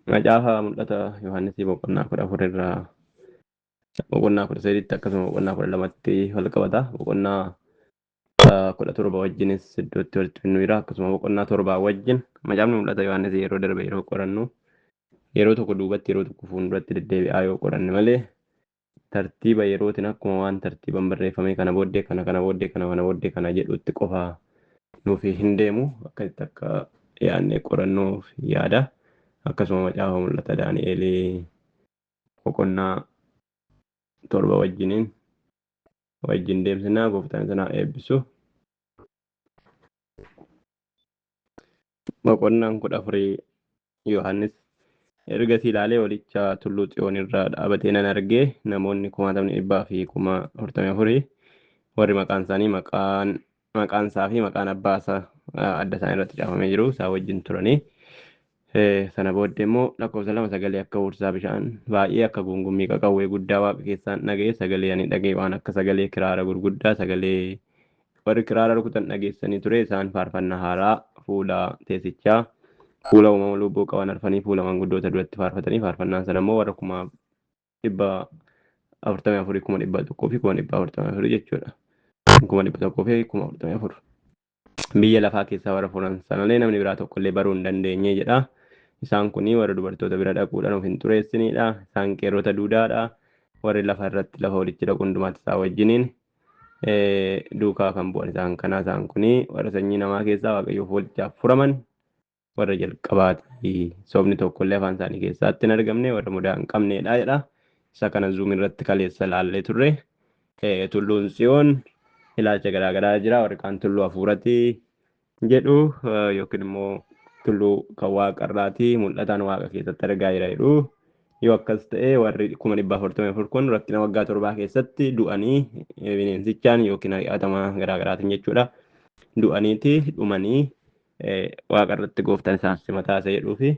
Macaafa Mul'ata Yohaannisii boqonnaa 14 irraa boqonnaa 13tti akkasuma boqonnaa 12tti wal qabata. Boqonnaa 17 wajjinis iddootti walitti fidnu jira. Akkasuma boqonnaa 7 wajjin macaafni Mul'ata Yohaannisii yeroo darbe yeroo qorannu yeroo tokko duubatti yeroo tokko fuulduratti deddeebi'aa yoo qoranne malee tartiiba yerootiin akkuma waan tartiiban barreeffamee kana booddee kana kana booddee kana kana booddee kana jedhutti qofa nuuf hin deemu akkasitti akka yaadnee qorannuuf yaada. Akkasuma macaafa Mul'ata Daani'elii boqonnaa 7 wajjiniin wajjin deemsinaa gooftaan isin haa eebbisu. Boqonnaan 14 Yohaannis ergasii ilaalee holicha tulluu Xiyoon irra dhaabatee nan arge. Namoonni kumaatamni dhibbaa fi 44,000 warri maqaan isaanii maqaan maqaan isaa fi maqaan abbaa isaa adda isaanii irratti caafamee jiru isaa wajjin turanii. Sana booddee immoo lakkoofsa 2 sagalee akka huursaa bishaan baay'ee akka guungummii qaqawwee guddaa waaqa keessaan dhaga'e. Sagalee ani dhaga'e waan akka sagalee kiraara gurguddaa sagalee warri kiraara rukutan dhageessanii ture. Isaan faarfannaa haaraa fuula teessichaa fuula uumama lubbuu qaban arfanii fuula manguddoota duratti faarfatanii faarfannaan sana immoo warra 444,000 144,000 jechuudha. 144,000. Biyya lafaa keessaa warra furan sanalee namni biraa tokkollee baruu hin dandeenye jedha. Isaan kun warra dubartoota bira dhaquudhaan of hin xureessinidha. Isaan qeerrota duudaadha. Warri lafa irratti lafa walitti dhaqu hundumaatti isaa wajjiniin duukaa kan bu'an isaan kanaa. Isaan kun warra sanyii namaa keessaa Waaqayyoof walitti furaman warra jalqabaati. Sobni tokkollee afaan isaanii keessaatti hin argamne warra mudaa hin qabnedha jedha. Isa kana Zoom irratti kaleessa ilaallee turre. Tulluun Tsiyoon ilaalcha garaa garaa jira. Warri kaan tulluu hafuurati jedhu yookiin immoo tulluu kan waaqarraati mul'ataan waaqa keessatti argaa jira jedhu. Yoo akkas ta'e warri 444,000 kun rakkina waggaa 7 keessatti du'anii bineensichaan yookiin ari'atama garaa garaatiin jechuudha. Du'aniiti dhumanii waaqa irratti gooftaan isaan simataa isa jedhuu fi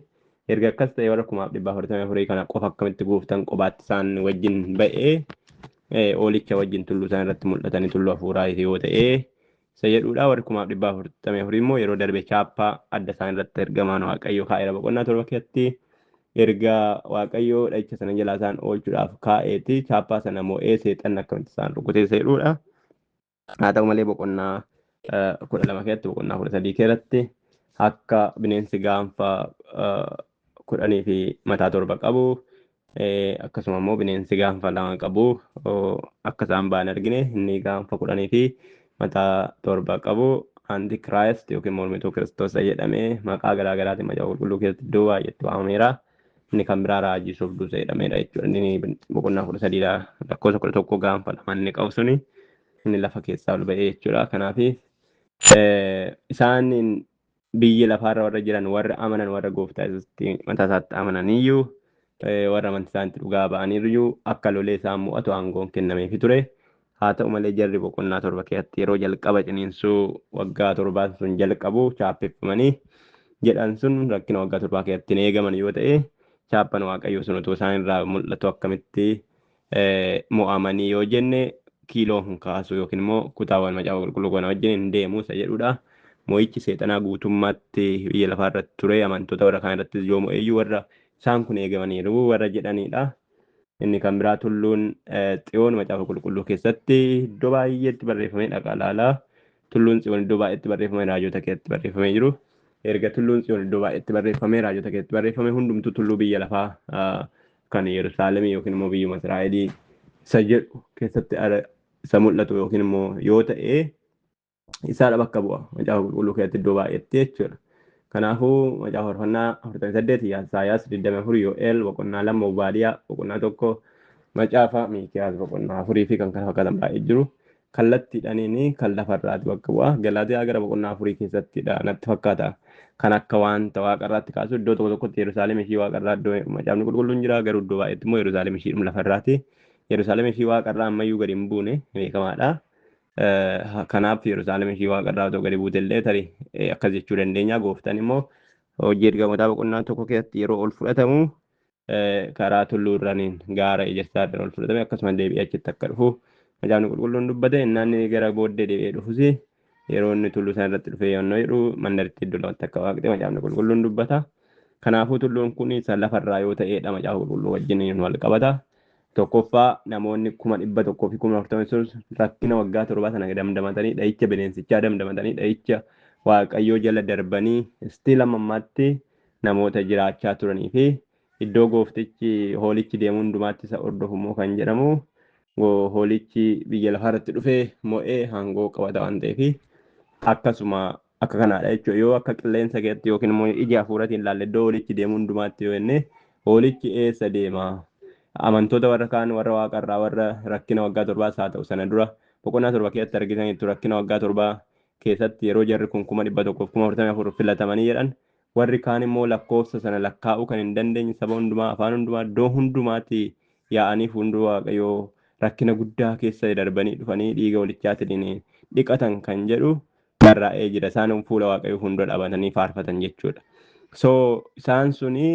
erga akkas ta'e warra 444,000 kana qofa akkamitti gooftaan qobaatti isaan wajjin ba'ee oolicha wajjin tulluu isaan irratti mul'atanii tulluu hafuuraa yoo ta'e isa jedhuudha. Warri 444,000 immoo yeroo darbe chaappaa adda isaan irratti ergamaan Waaqayyo kaa'eera boqonnaa 7 keessatti erga Waaqayyo dha'icha sana jalaa isaan oolchuudhaaf kaa'eeti chaappaa sana mo'ee seexanni akkamitti isaan rukutee isa jedhuudha. Haa ta'u malee boqonnaa 12 keessatti boqonnaa 13 keessatti akka bineensi gaanfa 10 fi mataa 7 qabu akkasuma immoo bineensi gaanfa 2 qabu akka isaan ba'an argine. Inni gaanfa 10 fi mataa 7 qabu antikiraayist yookiin mormituu Kiristoos jedhamee maqaa garaa garaatiin macaafa qulqulluu keessatti iddoo baay'eetti waamameera. Inni kan biraa raajii sobduu isa jedhameedha jechuudha. Inni boqonnaa 13 lakkoofsa 11 gaanfa 2 inni qabu suni inni lafa keessaa ol ba'ee jechuudha. Kanaaf isaan biyya lafaarra warra jiran warra amanan warra gooftaa Yesuusitti mataa isaatti amananiyyuu warra amantii isaaniitti dhugaa ba'aniiruyyuu akka lolee isaan mo'atu aangoon kennameefi ture. Haa ta'u malee jarri boqonnaa 7 keessatti yeroo jalqaba ciniinsuu waggaa 7 sun jalqabu chaappeffamanii jedhan sun rakkina waggaa 7 keessatti hin eegaman yoo ta'e chaappan Waaqayyoo sun utuu isaan irraa mul'atu akkamitti mo'amanii yoo jenne kiiloo hin kaasu yookiin immoo kutaawwan macaafa qulqulluu kana wajjin hin deemu isa jedhudha. Mo'ichi seexanaa guutummaatti biyya lafaa irratti ture amantoota warra kaan irrattis yoo mo'eeyyuu warra isaan kun eegamaniiru warra jedhanidha. Inni kan biraa tulluun Xiyoon macaafa qulqulluu keessatti iddoo baay'eetti barreeffamee dhaqa ilaalaa. Tulluun Tsiyoon iddoo baay'eetti barreeffamee raajota keessatti barreeffamee jiru. Erga tulluun Tsiyoon iddoo baay'eetti barreeffamee raajota keessatti barreeffame hundumtuu tulluu biyya lafaa kan Yerusaalemii yookiin immoo biyyuma Israa'elii isa jedhu keessatti isa mul'atu yookiin immoo yoo ta'e isaadha bakka bu'a macaafa qulqulluu keessatti iddoo baay'eetti jechuudha. Kanaafuu macaafa faarfannaa 48 Isaayaas 24 Yo'eel boqonnaa 2 Obaadiyaa boqonnaa 1 macaafa Miikiyaas boqonnaa 4 fi kan kana fakkaatan baay'ee jiru. Kallattiidhaaniin kan lafarraati bakka bu'a. Galaatiyaa gara boqonnaa 4 keessattidha natti fakkaata. Kan akka wanta waaqarraatti kaasu iddoo tokko tokkotti Yerusaalem ishii waaqarraa iddoo macaafni qulqulluun jira garuu iddoo baay'eetti immoo Yerusaalem ishii lafarraati. Yerusaalem ishii waaqarraa ammayyuu gadi hin buune beekamaadha. Kanaaf Yerusaalem ishii waaqarraa otoo gadi buute illee tarii akkas jechuu dandeenya. Gooftaan immoo hojii ergamootaa boqonnaa 1 keessatti yeroo ol fudhatamu karaa tulluu irraaniin gaara ejersaa irraan ol fudhatame akkasuma deebi'ee achitti akka dhufu macaafni qulqulluun dubbate. Innaan gara booddee deebi'ee dhufus yeroo inni tulluu sana irratti dhufee yommuu jedhu mandaritti iddoo lamatti akka waaqte macaafni qulqulluun dubbata. Kanaafuu tulluun kun isa lafarraa yoo ta'edha macaafa qulqulluu wajjin wal qabata. Tokkoffaa namoonni 144,000 sun rakkina waggaa 7 sana damdamatanii dha'icha bineensichaa damdamatanii dha'icha Waaqayyoo jala darbanii still amma ammaatti namoota jiraachaa turanii fi iddoo gooftichi hoolichi deemu hundumaatti isa hordofu immoo kan jedhamu hoolichi biyya lafaa irratti dhufee mo'ee aangoo qabata waan ta'eef akkasuma akka kanaadha jechuudha. Yoo akka qilleensa keessatti yookiin immoo ija hafuuratiin ilaalle iddoo hoolichi deemu hundumaatti yoo jenne hoolichi eessa deema? Amantoota warra kaan warra waaqarraa warra rakkina waggaa 7s haa ta'u sana dura boqonnaa 7 keessatti argitaniittu rakkina waggaa 7 keessatti yeroo jarri kun 144,000 filatamanii jedhan warri kaan immoo lakkoofsa sana lakkaa'uu kan hin dandeenye saba hundumaa afaan hundumaa iddoo hundumaatti yaa'anii fuuldura Waaqayyoo rakkina guddaa keessa darbanii dhufanii dhiiga holichaatiin dhiqatan kan jedhu barraa'ee jira. Isaan fuula Waaqayyoo fuuldura dhaabatanii faarfatan jechuudha. So isaan suni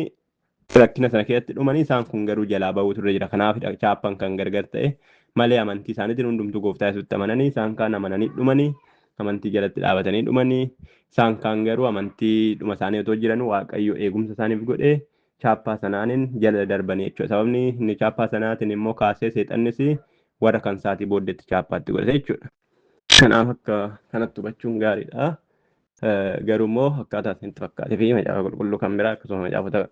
rakkina sana keessatti dhumanii isaan kun garuu jalaa ba'uutu irra jira. Kanaaf chaappaan kan gargar ta'e malee amantii isaaniitiin hundumtuu gooftaa Yesuusitti amananii isaan kaan amananii dhumanii amantii jalatti dhaabatanii dhumanii isaan kaan garuu amantii dhuma isaanii otoo jiran Waaqayyo eegumsa isaaniif godhee chaappaa sanaanin jala darbanii jechuudha. Sababni inni chaappaa sanaatiin immoo kaasee seexannis warra kan isaatii booddeetti chaappaatti godhate jechuudha. Kanaaf akka kanatti hubachuun gaariidha. Garuu immoo akkaataa isinitti fakkaatee fi macaafa qulqulluu kan biraa akkasuma macaafota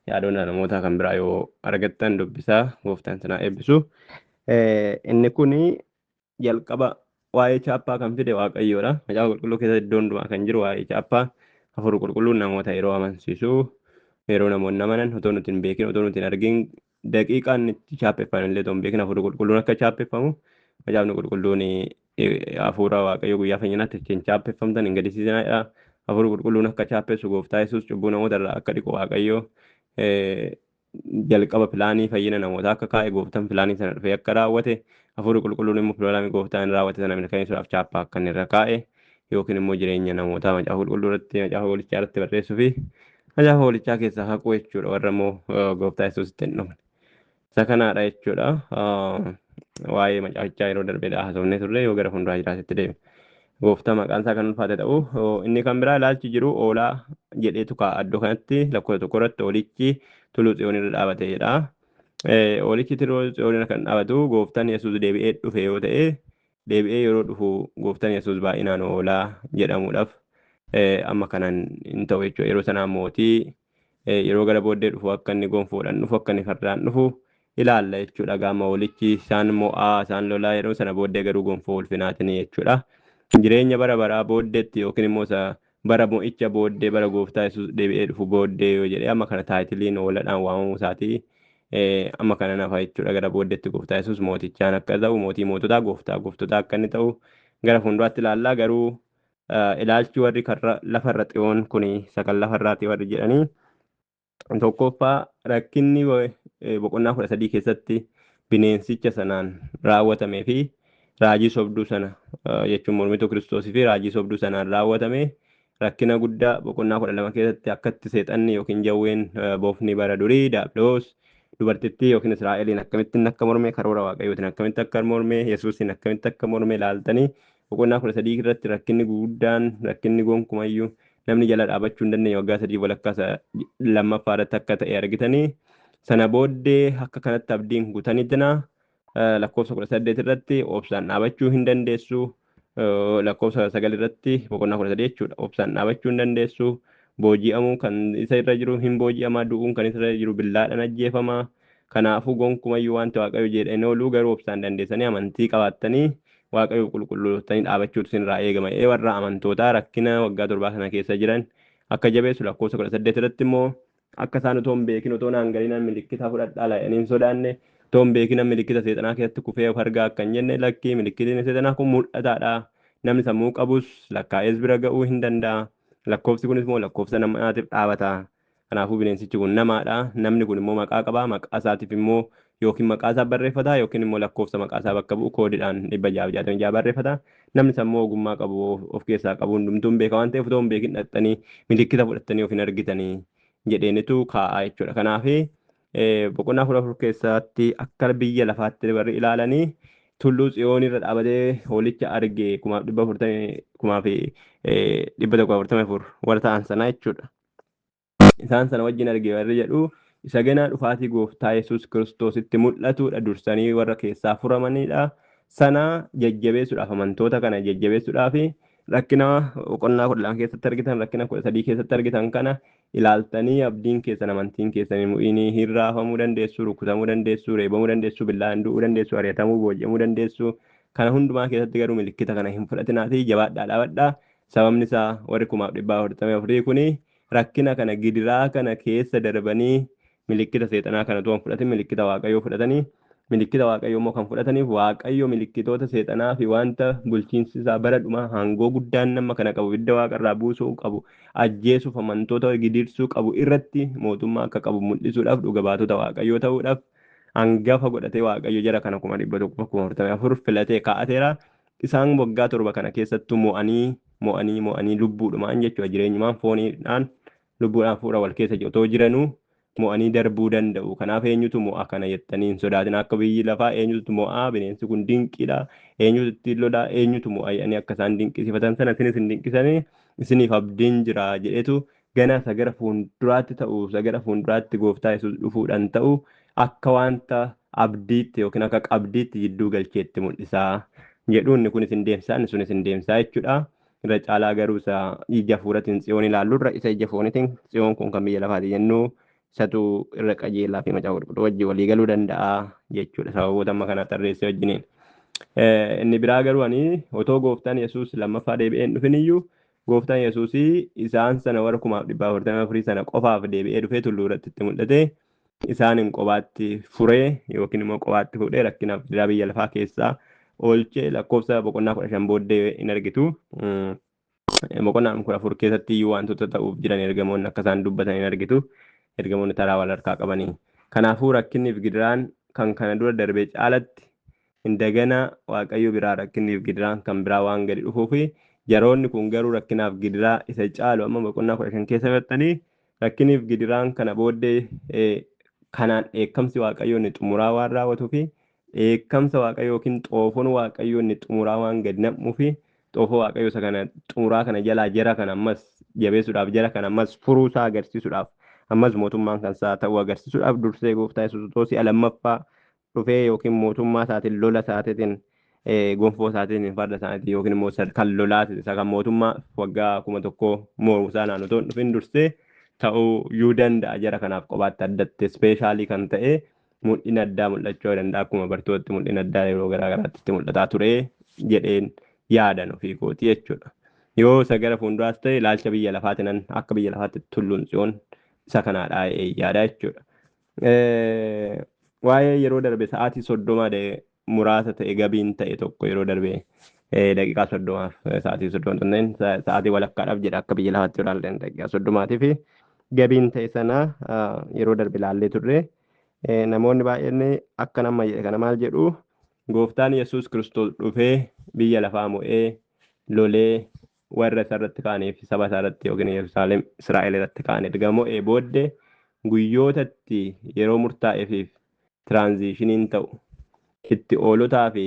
yaadota namootaa kan biraa yoo argattan dubbisaa gooftaan isin haa eebbisu. Inni kun jalqaba waa'ee chaappaa kan fide Waaqayyoodha. Macaafa qulqulluu keessatti iddoo hundumaa kan jiru waa'ee chaappaa hafuurri qulqulluun namoota yeroo amansiisu yeroo namoonni amanan otoo nuti hin beekin otoo nuti hin argin daqiiqaan itti chaappeffaman illee otoo hin beekin hafuurri qulqulluun akka chaappeffamu macaafni qulqulluun hafuura Waaqayyo guyyaa fayyinaatti ittiin chaappeffamtan hin gadisiisinaa. Hafuurri qulqulluun akka chaappessu gooftaa Yesuus cubbuu namoota irraa akka dhiqu Waaqayyo jalqaba pilaanii fayyina namootaa akka kaa'e gooftaan pilaanii sana dhufee akka raawwate hafuurri qulqulluun immoo pilaanii gooftaan raawwate sana mirkaneessuudhaaf chaappaa akka inni irra kaa'e yookiin immoo jireenya namootaa macaafa qulqulluu irratti macaafa hoolichaa irratti barreessuu fi macaafa hoolichaa keessaa haquu jechuudha warra immoo gooftaa Yesuusitti hin dhufne. Isa kanaadha jechuudha. Waa'ee macaafichaa yeroo darbeedha haasofnee turre yoo gara fuulduraa jiraatetti deema. Gooftaa maqaan isaa kan ulfaate ta'u inni kan biraa ilaalchi jiru oolaa jedheetu kaa'a iddoo kanatti lakkoofsa 1 irratti hoolichi tulluu Tsiyoon irra dhaabate jedha. Hoolichi tulluu Tsiyoon irra kan dhaabatu gooftaan Yesuus deebi'ee dhufe yoo ta'e deebi'ee yeroo dhufu gooftaan Yesuus baay'inaan oolaa jedhamuudhaaf amma kanan hin ta'u jechuudha. Yeroo sanaa mootii yeroo gara booddee dhufu akka inni gonfoodhaan dhufu akka inni fardaan dhufu ilaalla jechuudha. Gaama hoolichi isaan mo'aa isaan lolaa yeroo sana booddee garuu gonfoo ulfinaatiin jechuudha. Jireenya bara baraa booddeetti yookiin immoo isa bara mo'icha booddee bara gooftaa Yesuus deebi'ee dhufu booddee yoo jedhee amma kana taayitiliin hooladhaan waamamuu isaatii amma kana nafa jechuudha. Gara booddeetti gooftaa Yesuus mootichaan akka ta'u mootii moototaa gooftaa gooftotaa akka inni ta'u gara fuulduraatti ilaallaa garuu ilaalchi warri karra lafarra xiyoon kun isa kan lafarraati warri jedhanii tokkoffaa rakkinni boqonnaa 13 keessatti bineensicha sanaan raawwatamee fi raajii sobduu sana jechuun mormituu Kiristoosii fi raajii sobduu sanaan raawwatame rakkina guddaa boqonnaa 12 keessatti akkatti seexanni yookiin jawween bofni bara durii Daabiloos dubartittii yookiin Israa'eliin akkamittiin akka morme karoora Waaqayyootiin akkamitti akka morme Yesuusiin akkamitti akka morme ilaaltanii boqonnaa 13 irratti rakkinni guddaan rakkinni gonkumayyuu namni jala dhaabachuu hin dandeenye waggaa 3 walakkaa isa lammaffaa irratti akka ta'e argitanii sana booddee akka kanatti abdiin kutanitina lakkoofsa 18 irratti obsaan dhaabachuu hin dandeessu lakkoofsa 9 irratti boqonnaa 13 jechuudha obsaan dhaabachuu hin dandeessu booji'amuu kan isa irra jiru hin booji'ama du'uun kan isa irra jiru billaadhaan ajjeefama kanaafuu gonkumayyuu wanti Waaqayyo jedhe hin oolu garuu obsaan dandeessanii amantii qabaattanii Waaqayyoof qulqulloftanii dhaabachuutu isinirraa eegama jedhee warra amantootaa rakkina waggaa torbaa sana keessa jiran akka jabeessu lakkoofsa 18 irratti immoo akka isaan otoo hin beekin otoo naan galinan milikkita fudhadhaa laayanii hin sodaanne otoo hin beekinan milikkita seexanaa keessatti kufee of argaa akka hin jenne lakkii milikkitni seexanaa kun mul'ataadha namni sammuu qabus lakkaa'ees bira ga'uu hin danda'a lakkoofsi kunis immoo lakkoofsa namaatiif dhaabata. Kanaafuu bineensichi kun namaadha. Namni kun immoo maqaa qaba. Maqaa isaatiif immoo yookiin maqaa isaa barreeffata yookiin immoo lakkoofsa maqaa isaa bakka bu'u koodiidhaan 666 barreeffata. Namni sammuu ogummaa qabu of keessaa qabu hundumtuu hin beeka waan ta'eef otoo hin beekin dhaqxanii milikkita fudhattanii of hin argitanii jedheenitu kaa'a jechuudha. Kanaaf boqonnaa 14 keessatti akka biyya lafaatti warri ilaalanii tulluu Tsiyoon irra dhaabatee hoolicha arge 1,444 warra ta'an sanaa jechuudha. Isaan sana wajjin arge warri jedhu isa ganaa dhufaatii gooftaa Yesuus Kiristoositti mul'atudha. Dursanii warra keessaa furamanidha. Sana jajjabeessuudhaaf, amantoota kana jajjabeessuudhaaf, rakkina boqonnaa 12 keessatti argitan, rakkina 13 keessatti argitan kana ilaaltanii abdiin keessan, amantiin keessan hin mu'inii. Hin raafamuu dandeessu, rukutamuu dandeessu, reebamuu dandeessu, billaan du'uu dandeessu, ari'atamuu, booji'amuu dandeessu. Kana hundumaa keessatti garuu milikkita kana hin fudhatinaatii jabaadhaa, dhaabadhaa. Sababni isaa warri 144,000 kuni rakkina kana, gidiraa kana keessa darbanii milikkita seexanaa kana otoo hin fudhatin milikkita Waaqayyoo fudhatanii, milikkita Waaqayyoo immoo kan fudhataniif Waaqayyo milikkitoota seexanaa fi wanta bulchiinsi isaa bara dhumaa aangoo guddaan nama kana qabu, ibidda waaqarraa buusuu qabu, ajjeesuuf amantoota gidirsuu qabu irratti mootummaa akka qabu mul'isuudhaaf, dhuga baatota Waaqayyoo ta'uudhaaf hangafa godhatee Waaqayyo jara kana 144,000 filatee kaa'ateera. Isaan waggaa 7 kana keessattuu mo'anii mo'anii mo'anii lubbuudhumaan jechuudha, jireenyumaan, fooniidhaan, lubbuudhaan fuula wal keessa otoo jiranuu mo'anii darbuu danda'u. Kanaaf eenyutu mo'a kana jettanii hin sodaatin. Akka biyyi lafaa eenyutu mo'a, bineensi kun dinqiidha, eenyutu ittiin lolaa, eenyutu mo'a jedhanii akka isaan dinqisiifatan sana isinis hin dinqisanii, isiniif abdiin jira jedhetu gana isa gara fuulduraatti ta'u, isa gara fuulduraatti gooftaa Yesuus dhufuudhaan ta'u akka wanta abdiitti yookiin akka qabdiitti jidduu galcheetti mul'isaa jedhu. Inni kunis hin deemsaa, inni sunis hin deemsaa jechuudha. Irra caalaa garuu isa ija hafuuratiin Tsiyoon ilaallurra isa ija foonitiin Tsiyoon kun kan biyya lafaati jennu isatu irra qajeelaa fi macaafa qulqulluu wajjin walii galuu danda'a jechuudha, sababoota amma kana tarreessee wajjiniin. Inni biraa garuu ani otoo gooftaan Yesuus lammaffaa deebi'ee hin dhufin iyyuu gooftaan Yesuus isaan sana warra 144,000 sana qofaaf deebi'ee dhufee tulluu irratti itti mul'ate, isaanin qobaatti furee yookiin immoo qobaatti fuudhee rakkinaaf gidiraa biyya lafaa keessaa oolchee lakkoofsa boqonnaa 15 booddee hin argitu. Boqonnaa 14 keessatti iyyuu wantoota ta'uuf jiran ergamoonni akka isaan dubbatan hin argitu. Ergamoonni taraa wal harkaa qabanii. Kanaafuu rakkinniif gidiraan kan kana dura darbee caalatti indagana Waaqayyo biraa rakkinniif gidiraan kan biraa waan gadi dhufuufi, jaroonni kun garuu rakkinaaf gidiraa isa caalu amma boqonnaa 15 keessa fudhatanii rakkiniif gidiraan kana booddee kanaan dheekkamsi Waaqayyoo inni xumuraa waan raawwatuu fi dheekkamsa Waaqayyoo yookiin xoofoon Waaqayyoo inni xumuraa waan gadi nam'uu fi xoofoo Waaqayyoo isa kana xumuraa kana jalaa jara kana ammas jabeessuudhaaf, jara kana ammas furuu isaa agarsiisuudhaaf, ammas mootummaan kan isaa ta'uu agarsiisuudhaaf dursee gooftaa Yesuus otoo si'a lammaffaa dhufee yookiin mootummaa isaatiin, lola isaatiin, gonfoo isaatiin, farda isaatiin yookiin immoo kan lolaatiin isa kan mootummaa waggaa 1000 moo'u sanaan otoo hin dhufin dursee ta'uu yuu danda'a. Jara kanaaf qobaatti addatti ispeeshaalii kan ta'e mul'ina addaa mul'achuu danda'a, akkuma bartootatti mul'ina addaa yeroo garaa garaatti itti mul'ataa ture jedheen yaadan ofii kooti jechuudha. Yoo isa gara fuulduraas ta'e ilaalcha biyya lafaatiin akka biyya lafaatti tulluun Tsiyoon isa kanaadha yaada jechuudha. Waa'ee yeroo darbe sa'aatii 30 muraasa ta'e gabiin ta'e tokko yeroo darbe daqiiqaa 30f, sa'aatii 30 tonneen sa'aatii walakkaadhaaf jedha, akka biyya lafaatti yoo ilaallan daqiiqaa 30 fi gabiin ta'e sana yeroo darbe ilaallee turre. Namoonni baay'een akka nama jedhe kana maal jedhu? Gooftaan Yesuus Kiristoos dhufee biyya lafaa mo'ee lolee warra isa irratti ka'anii fi saba isaa irratti yookiin Yerusaalem Israa'el irratti ka'an erga mo'ee booddee guyyootatti yeroo murtaa'eefiif tiraanziishiniin ta'u itti oolotaa fi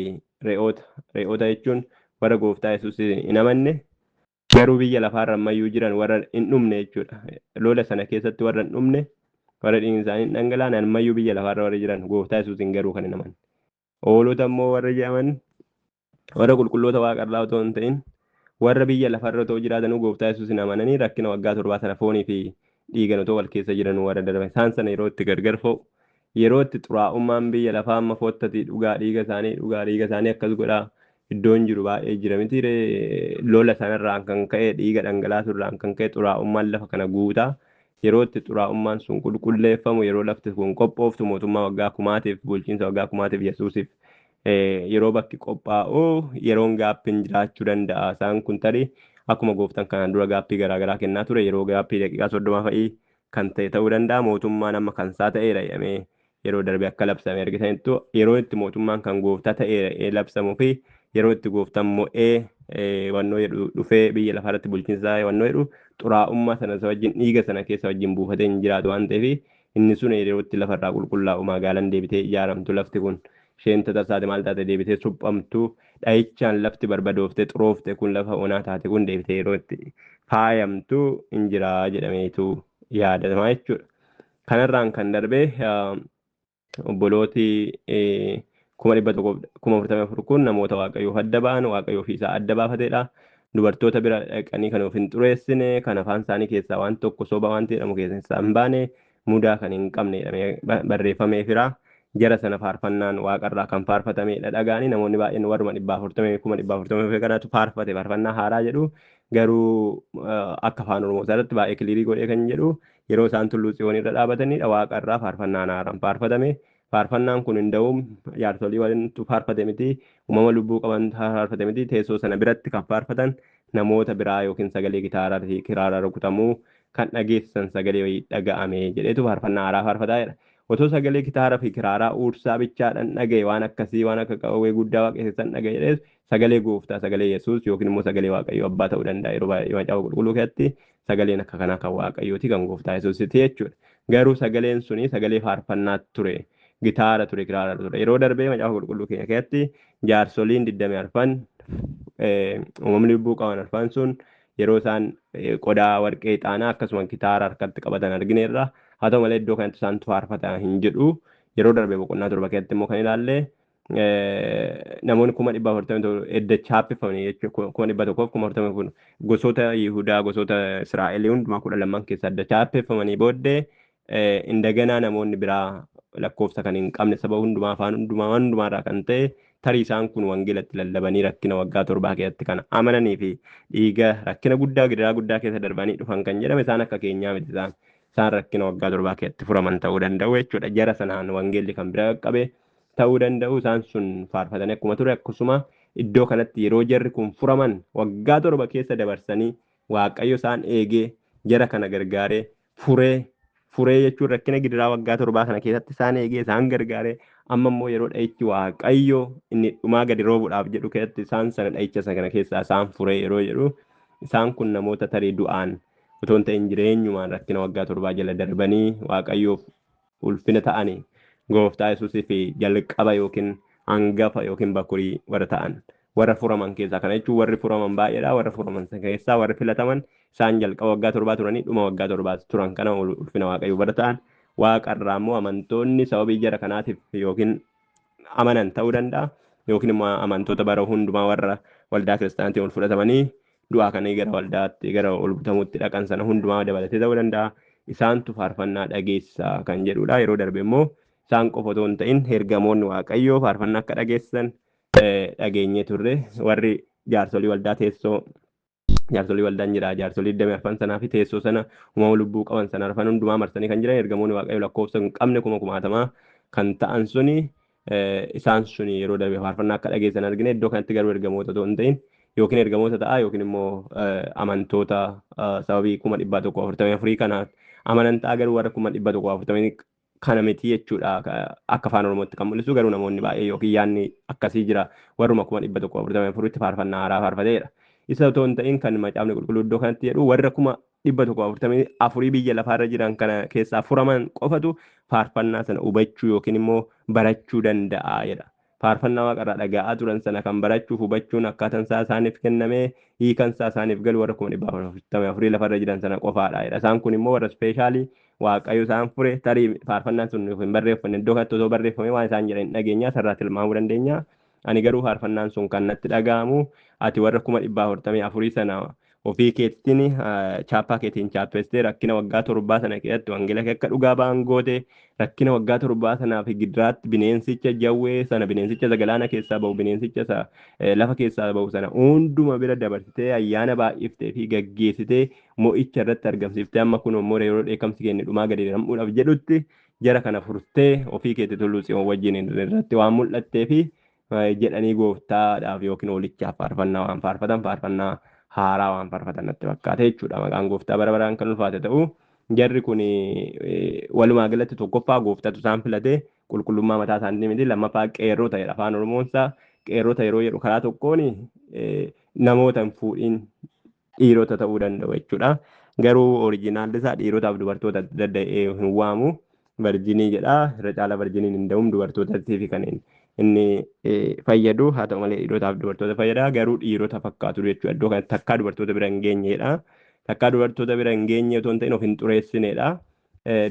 re'oota, re'oota jechuun warra gooftaa Yesuus hin amanne garuu biyya lafaarra ammayyuu jiran, warra hin dhumne jechuudha. Lola sana keessatti warra hin dhumne, warra dhiigni isaanii hin dhangalaane, ammayyuu biyya lafaarra warra jiran, gooftaa Yesuusin garuu kan hin amanne. Oolota immoo warra jedhaman warra qulqulloota waaqarraa otoo hin ta'in warra biyya lafarra otoo jiraatanuu gooftaa Yesuusin amananii rakkina waggaa 7 sana foonii fi dhiigan otoo wal keessa jiranuu warra darban, isaan sana yeroo itti gargar fo'u, yeroo itti xuraa'ummaan biyya lafaa amma foottatii dhugaa dhiiga isaanii, dhugaa dhiiga isaanii akkas godhaa iddoon jiru baay'ee jira miti, lola sanarraan kan ka'e, dhiiga dhangalaasurraan kan ka'e xuraa'ummaan lafa kana guutaa, yeroo itti xuraa'ummaan sun qulqulleeffamu, yeroo lafti kun qophooftu, mootummaa waggaa kumaatiif, bulchiinsa waggaa kumaatiif Yesuusiif yeroo bakki qophaa'u yeroon gaappiin jiraachuu danda'a. Isaan kun tarii akkuma gooftaan kanaan dura gaappii garaagaraa kennaa ture yeroo gaappii daqiiqaa 30 fa'ii kan ta'e ta'uu danda'a. Mootummaan amma kan isaa ta'eera jedhamee yeroo darbe akka labsame argitanittu, yeroo itti mootummaan kan gooftaa ta'eera labsamuu fi yeroo itti gooftaan mo'ee wannoo jedhu dhufee biyya lafaarratti bulchiinsa wannoo jedhu xuraa'ummaa sana isa wajjin dhiiga sana keessa wajjin buufatee hin jiraatu waan ta'eef, inni sun yeroo itti lafarraa qulqullaa'u, magaalaan deebitee ijaaramtu, lafti kun isheen tatarsaate maal taate deebitee suphamtu, dhahichaan lafti barbadooftee xuroofte kun, lafa onaa taate kun deebitee yeroo itti faayamtu hin jira jedhameetu yaadama jechuudha. Kanarraan kan darbe obbolooti 144,000 kun namoota Waaqayyoof adda ba'an, Waaqayyoo ofii isaa adda baafatedha. Dubartoota bira dhaqanii kan of hin xureessine, kan afaan isaanii keessaa waan tokko soba waan jedhamu keessaa hin baane, mudaa kan hin qabne jedhamee barreeffameefira. Jara sana faarfannaan waaqarraa kan faarfatamedha dhagaanii namoonni baay'een warruma 440,000 kanatu faarfate faarfannaa haaraa jedhu. Garuu akka afaan Oromoo irratti baay'ee clear godhee kan jedhu yeroo isaan tulluu Tsiyoon irra dhaabatanidha waaqarraa faarfannaan haaraan faarfatame. Faarfannaan kun hin da'uun jaarsolii waliin faarfate miti, uumama lubbuu qaban faarfate miti, teessoo sana biratti kan faarfatan namoota biraa yookiin sagalee gitaaraa fi kiraaraa rukutamuu kan dhageessisan sagalee wayii dhaga'ame jedheetu faarfannaa haaraa faarfataa jedha. Otoo sagalee gitaaraa fi kiraaraa uursaa bichaadhaan dhaga'e waan akkasii waan akka qawwee guddaa waaqessan dhaga'e jedhees sagalee gooftaa sagalee Yesuus yookiin immoo sagalee Waaqayyoo abbaa ta'uu danda'a. Yeroo baay'ee macaafa qulqulluu keessatti sagaleen akka kanaa kan Waaqayyooti kan gooftaa Yesuusiti jechuudha. Garuu sagaleen suni sagalee faarfannaa ture. Gitaara ture, kiraara ture. Yeroo darbee macaafa qulqulluu keenya keessatti jaarsoliin 24 uumamni lubbuu qaban arfan sun yeroo isaan qodaa warqee ixaanaa akkasuma gitaara harkatti qabatan argineerra. Haa ta'u malee iddoo kanatti isaan faarfatan hin jedhu. Yeroo darbee boqonnaa 7 keessatti immoo kan ilaalle namoonni 440,000 edda chaappeffamanii jechuudha. 140,000 kun gosoota Yihudaa gosoota Israa'elii hundumaa 12 keessaa edda chaappeffamanii booddee indaganaa namoonni biraa lakkoofsa kan hin qabne saba hundumaa afaan hundumaa waan hundumaarraa kan ta'e tarii isaan kun wangeelatti lallabanii rakkina waggaa 7 keessatti kan amananii fi dhiiga rakkina guddaa gidiraa guddaa keessa darbanii dhufan kan jedhame isaan akka keenyaa miti isaan rakkina waggaa 7 keessatti furaman ta'uu danda'u jechuudha. Jara sanaan wangeelli kan bira qaqqabe ta'uu danda'u isaan sun faarfatanii akkuma ture akkasuma iddoo kanatti yeroo jarri kun furaman waggaa 7 keessa dabarsanii Waaqayyo isaan eegee jara kana gargaaree furee jechuun rakkina gidiraa waggaa 7 kana keessatti isaan eegee isaan gargaaree amma immoo yeroo dha'ichi Waaqayyo inni dhumaa gadi roobuudhaaf jedhu keessatti isaan sana dha'icha sana keessaa isaan furee yeroo jedhu isaan kun namoota tarii du'aan otoo hin ta'in jireenyumaan rakkina waggaa 7 jala darbanii Waaqayyoof ulfina ta'anii gooftaa Yesuusii fi jalqaba yookiin hangafa yookiin bakurii warra ta'an warra furaman keessaa kana jechuun warri furaman baay'eedha. Warra furaman keessaa warri filataman isaan jalqaba waggaa 7 turanii dhuma waggaa 7 turan kana ulfina Waaqayyoo warra ta'an waaqarraa immoo amantoonni sababii jara kanaatiif yookiin amanan ta'uu danda'a yookiin immoo amantoota bara hundumaa warra waldaa kiristaanaatiin ol fudhatamanii du'aa kanii gara waldaatti gara ol butamuutti dhaqan sana hundumaa dabalatee ta'uu danda'a. Isaantu faarfannaa dhageessa kan jedhudha. Yeroo darbe immoo isaan qofa otoo hin ta'in ergamoonni Waaqayyoo faarfannaa akka dhageessan dhageenyee turre. Warri jaarsolii waldaa teessoo jaarsolii waldaan jira jaarsolii 24 sanaa fi teessoo sana uumama lubbuu qaban sana arfan hundumaa marsanii kan jiran ergamoonni Waaqayyoo lakkoofsa hin qabne 60,000 kan ta'an suni isaan suni yeroo darbe faarfannaa akka dhageessan argine. Iddoo kanatti garuu ergamoota otoo hin ta'in yookiin ergamoota ta'a yookiin immoo amantoota sababii 144,000 kana amanan ta'a garuu warra 140,000 kana miti jechuudha akka afaan Oromootti kan mul'isu. Garuu namoonni baay'ee yookiin yaadni akkasii jira warruma 144,000tti faarfannaa haaraa faarfateedha. Isa otoo hin ta'in kan macaafni qulqulluu iddoo kanatti jedhu warra 144,000 biyya lafaarra jiran kana keessaa furaman qofatu faarfannaa sana hubachuu yookiin immoo barachuu danda'a jedha. Faarfannaa waaqarraa dhaga'aa turan sana kan barachuuf hubachuun akkaataan isaa isaaniif kennamee hiikan isaa isaaniif galu warra 144,000 lafarra jiran sana qofaadha jedha. Isaan kun immoo warra special Waaqayyo isaan fure. Tarii faarfannaan sun nuuf hin barreeffamne iddoo kanatti osoo barreeffame waan isaan jedhan hin dhageenya sarraa tilmaamuu dandeenya. Ani garuu faarfannaan sun kan natti dhaga'amu ati warra 144,000 sana ofii keetiin chaappaa keetiin chaappessitee rakkina waggaa 7 sana keessatti wangeela kee akka dhugaa ba'an goote rakkina waggaa 7 sanaa fi gidiraatti bineensicha jawwee sana bineensicha isa galaana keessaa ba'u bineensicha isa lafa keessaa ba'u sana hunduma bira dabarsitee ayyaana baay'iftee fi gaggeessitee mo'icha irratti argamsiiftee amma kun immoo yeroo dheekkamsi keenya dhumaa gadi ram'uudhaaf jedhutti jara kana furtee ofii keetti tulluu Tsiyoon wajjin irratti waan mul'attee fi jedhanii gooftaadhaaf yookiin hoolichaaf faarfannaa waan faarfatan faarfannaa haaraa waan faarfatan natti fakkaate jechuudha. Maqaan gooftaa bara baraan kan ulfaate ta'u jarri kun walumaa galatti tokkoffaa gooftatu isaan filate qulqullummaa mataa isaanii miti, lammaffaa qeerrota jedha afaan Oromoonsaa. Qeerrota yeroo jedhu karaa tokkoon namoota hin fuudhin dhiirota ta'uu danda'u jechuudha. Garuu originalli isaa dhiirotaaf dubartoota dadda'ee hin waamu. Virgin jedha. Irra caala virginiin hin da'um dubartootatti fi kan inni fayyadu. Haa ta'u malee dhiirotaaf dubartoota fayyada. Garuu dhiirota fakkaatu jechuudha. Iddoo kanatti takkaa dubartoota bira hin geenyedha. Takkaa dubartoota bira hin geenye otoo hin ta'in of hin xureessinedha.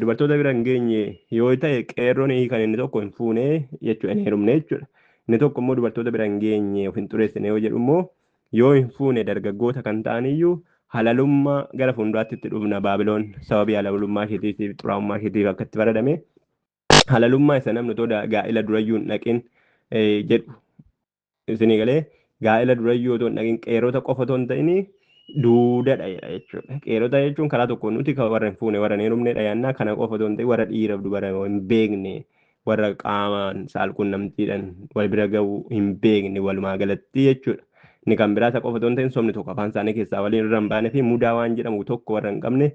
Dubartoota bira hin geenye yoo ta'e qeerroon kan inni tokko hin fuune jechuudha, hin heerumne jechuudha. Inni tokko immoo dubartoota bira hin geenye of hin xureessine yoo jedhu immoo yoo hin fuune dargaggoota kan ta'an iyyuu halalummaa gara fuulduraatti itti dhufna. Baabiloon sababii halalummaa isheetiif xuraa'ummaa isheetiif akka itti faradame, halalummaa isa namni otoo gaa'ila durayyuu hin dhaqin jedhu isinii galee, gaa'ila durayyuu otoo hin dhaqin qeerrota qofa otoo hin ta'in duudadha jedha jechuudha. Qeerrota jechuun karaa tokkoon nuti warra hin fuune, warra hin heerumnedha yaannaa. Kana qofa otoo hin ta'in warra dhiiraaf dubara hin beekne, warra qaamaan saalqunnamtiidhaan wal bira ga'uu hin beekne walumaa galatti jechuudha. Inni kan biraa isa qofa otoo hin ta'in sobni tokko afaan isaanii keessaa waliin irra hin baane fi mudaa waan jedhamu tokko warra hin qabne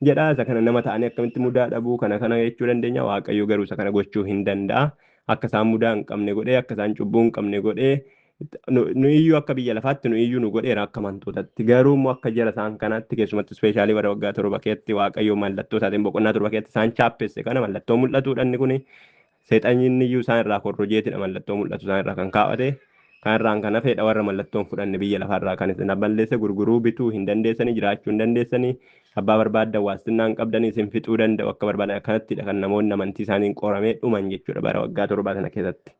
jedha. Isa kana nama ta'anii akkamitti mudaa dhabuu kana kana jechuu dandeenya. Waaqayyo garuu isa kana gochuu hin danda'a. Akka isaan mudaa hin qabne godhee, akka isaan cubbuu hin qabne godhee, nu iyyuu akka biyya lafaatti nu iyyuu nu godheera akka amantootatti. Garuu immoo akka jara isaan kanaatti, keessumatti specially bara waggaa 7 keessatti Waaqayyo mallattoo isaatiin boqonnaa 7 keessatti isaan chaappesse kana mallattoo mul'atuudha. Inni kuni seexanni iyyuu isaan irraa korrojeetidha, mallattoo mul'atu isaan irraa kan kaa'ate. Kan irraan kan hafeedha warra mallattoon fudhanne biyya lafarraa kan isin balleesse. Gurguruu bituu hin dandeessanii, jiraachuu hin dandeessanii, abbaa barbaaddan waastinnaa hin qabdanii, isin fixuu danda'u akka barbaadan. Akkanattidha kan namoonni amantii isaaniin qoramee dhuman jechuudha bara waggaa 7 sana keessatti.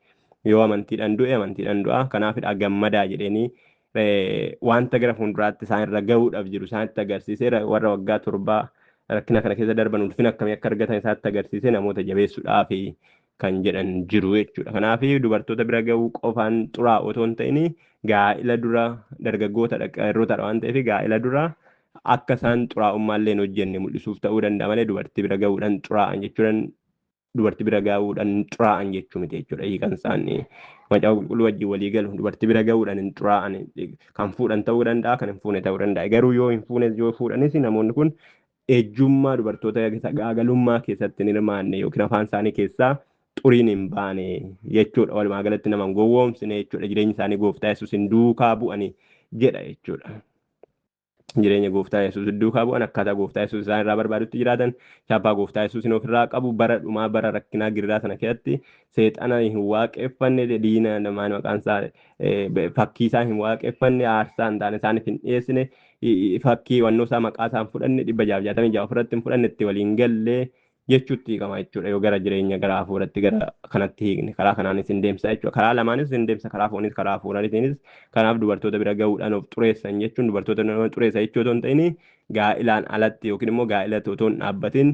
Yoo amantiidhaan du'e amantiidhaan du'a. Kanaafidha gammadaa jedheenii wanta gara fuulduraatti isaan irra gahuudhaaf jiru isaanitti agarsiisee, warra waggaa 7 rakkina kana keessa darban ulfina akkamii akka argatan isaatti agarsiisee namoota jabeessuudhaaf kan jedhan jiru jechuudha. Kanaaf dubartoota bira gahuu qofaan xuraa'u otoo hin ta'in gaa'ila dura dargaggoota qeerrotaadha waan ta'eef gaa'ila dura akka isaan xuraa'ummaa illee hin hojjenne mul'isuuf ta'uu danda'a malee dubartii bira gahuudhaan xuraa'an jechuudhaan dubartii bira gahuudhaan xuraa'an jechuu miti jechuudha. Hiikan isaanii Macaafa Qulqulluu wajjin walii galu. Dubartii bira gahuudhaan hin xuraa'an kan fuudhan ta'uu danda'a, kan hin fuune ta'uu danda'a. Garuu yoo hin fuunes yoo fuudhanis namoonni kun ejjummaa dubartoota sagaagalummaa keessatti hin hirmaanne yookiin afaan isaanii keessaa xuriin hin baane jechuudha. Walumaa galatti nama hin gowwoomsine jechuudha. Jireenya isaanii Gooftaa Yesuus hin duukaa bu'ani jedha jechuudha. Jireenya Gooftaa Yesuus duukaa bu'an, akkaataa Gooftaa Yesuus isaan irraa barbaadutti jiraatan, chaappaa Gooftaa Yesuus ofirraa qabu. Bara dhumaa, bara rakkinaa gidiraa sana keessatti seexana hin waaqeffanne, diina namaan maqaan isaa fakkii isaa hin waaqeffanne, aarsaa hin taane isaaniif hin dhiyeessine, fakkii wannoo isaa maqaa isaa hin fudhanne, 666 ofirratti hin fudhanne, itti waliin gallee jechuutti hiikama jechuudha. Yoo gara jireenya gara hafuuratti gara kanatti hiikne, karaa kanaanis hin deemsa jechuudha. Karaa lamaanis hin deemsa, karaa foonis karaa hafuuraatiinis. Kanaaf dubartoota bira gahuudhaan of xureessan jechuun dubartoota nama xureessa jechuu otoo hin ta'in gaa'ilaan alatti yookiin immoo gaa'ila otoo hin dhaabbatin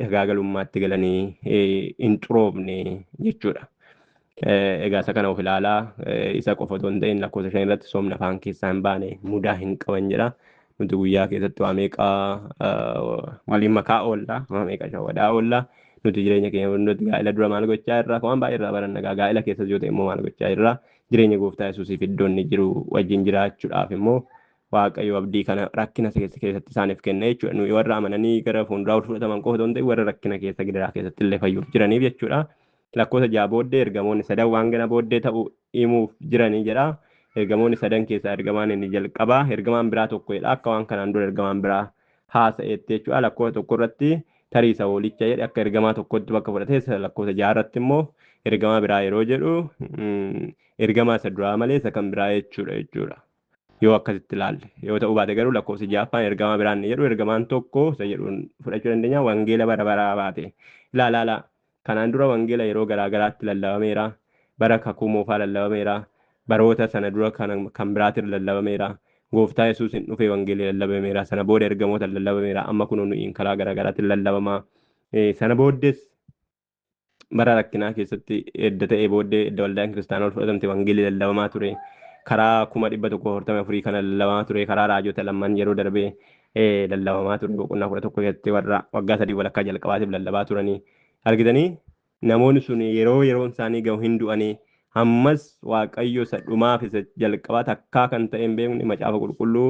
sagaagalummaatti galanii hin xuroofne jechuudha. Egaa isa kana of ilaalaa. Isa qofa otoo hin ta'in lakkoofsa 5 irratti soomni afaan keessaa hin baane, mudaa hin qaban jedha. Nuti guyyaa keessatti waa meeqa waliin makaa oolla, waa meeqa shawwadaa oolla. Nuti jireenya keenya hundatti gaa'ila dura maal gochaa jirra? Waan baay'ee irraa baranna. Gaa'ila keessas yoo ta'e immoo maal gochaa jirra? Jireenya Gooftaa Yesuusiif iddoo inni jiru wajjin jiraachuudhaaf immoo Waaqayyo abdii kana rakkina keessatti isaaniif kenna jechuudha. Nuyi warra amananii gara fuulduraa ol fudhataman qofa otoo hin ta'in warra rakkina keessa gidiraa keessatti illee fayyuuf jiraniif jechuudha. Lakkoofsa 6 booddee ergamoonni sadan waan gana booddee ta'u himuuf jiranii jedha. Ergamoonni sadan keessaa ergamaan inni jalqabaa ergamaan biraa tokko jedha. Akka waan kanaan dura ergamaan biraa haasa'eetti jechuudha. Lakkoofsa 1 irratti tarii isa hoolicha jedhe akka ergamaa tokkotti bakka fudhatee, lakkoofsa 6 irratti immoo ergamaa biraa yeroo jedhu ergamaa isa duraa malee isa kan biraa jechuudha. Yoo akkasitti ilaalle, yoo ta'uu baate garuu lakkoofsi ja'affaan ergamaa biraan ni jedhu ergamaan tokko isa jedhuun fudhachuu dandeenya. Wangeela bara baraa baate ilaalaa. Kanaan dura wangeela yeroo garaa garaatti lallabameera. Bara Kakuu Moofaa lallabameera. Baroota sana dura kan biraatiin lallabameera. Gooftaa Yesuus hin dhufee wangeelli lallabameera. Sana booda ergamoota lallabameera. Amma kunoo nuyiin karaa garaa garaatiin lallabama. Sana booddees bara rakkinaa keessatti edda ta'ee booddee, edda waldaan kiristaanaa ol fudhatamte, wangeelli lallabamaa ture. Karaa 144,000 kana lallabamaa ture. Karaa raajota lamman yeroo darbee lallabamaa ture. Boqonnaa 11 keessatti warra waggaa 3 walakkaa jalqabaatiif lallabaa turanii. Argitanii, namoonni sun yeroo yeroon isaanii gahu hin du'anii. Ammas Waaqayyo isa dhumaaf isa jalqabaa takkaa kan ta'e hin beekne Macaafa Qulqulluu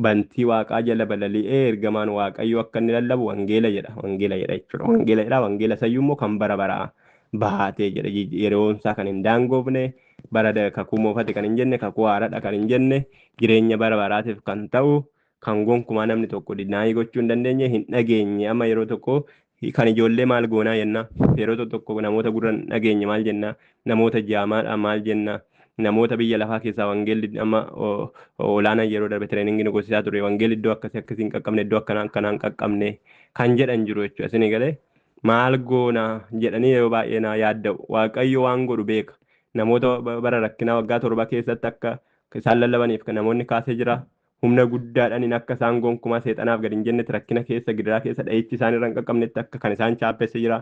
bantii Waaqaa jala balali'ee ergamaan Waaqayyo akka inni lallabu wangeela jedha, wangeela jedha jechuudha, wangeela jedha. Wangeela sayyuu immoo kan bara baraa baatee jedha, yeroon isaa kan hin daangoofne, bara Kakuu Moofate kan hin jenne, Kakuu Haaradha kan hin jenne, jireenya bara baraatiif kan ta'u, kan gonkumaa namni tokko deny gochuu hin dandeenye, hin dhageenye. Amma yeroo tokko kan ijoollee maal goonaa jenna, yeroo tokko namoota gurra hin dhageenye maal jenna, namoota jaamaadha maal jenna, Namoota biyya lafaa keessaa wangeelli amma olaanaan yeroo darbe tireeningii nu goosisaa ture, wangeelli iddoo akkasii akkasii hin qaqqabne, iddoo akkanaa akkanaa hin qaqqabne kan jedhan jiru jechuudha. Isinii galee maal goona jedhanii yeroo baay'ee na yaadda'u. Waaqayyo waan godhu beeka. Namoota bara rakkinaa waggaa 7 keessatti akka isaan lallabaniif kan namoonni kaasee jira. Humna guddaadhaan akka isaan gonkumaa seexanaaf gad hin jennetti, rakkina keessa, gidiraa keessa, dha'ichi isaan irra hin qaqqabnetti akka kan isaan chaappesse jira.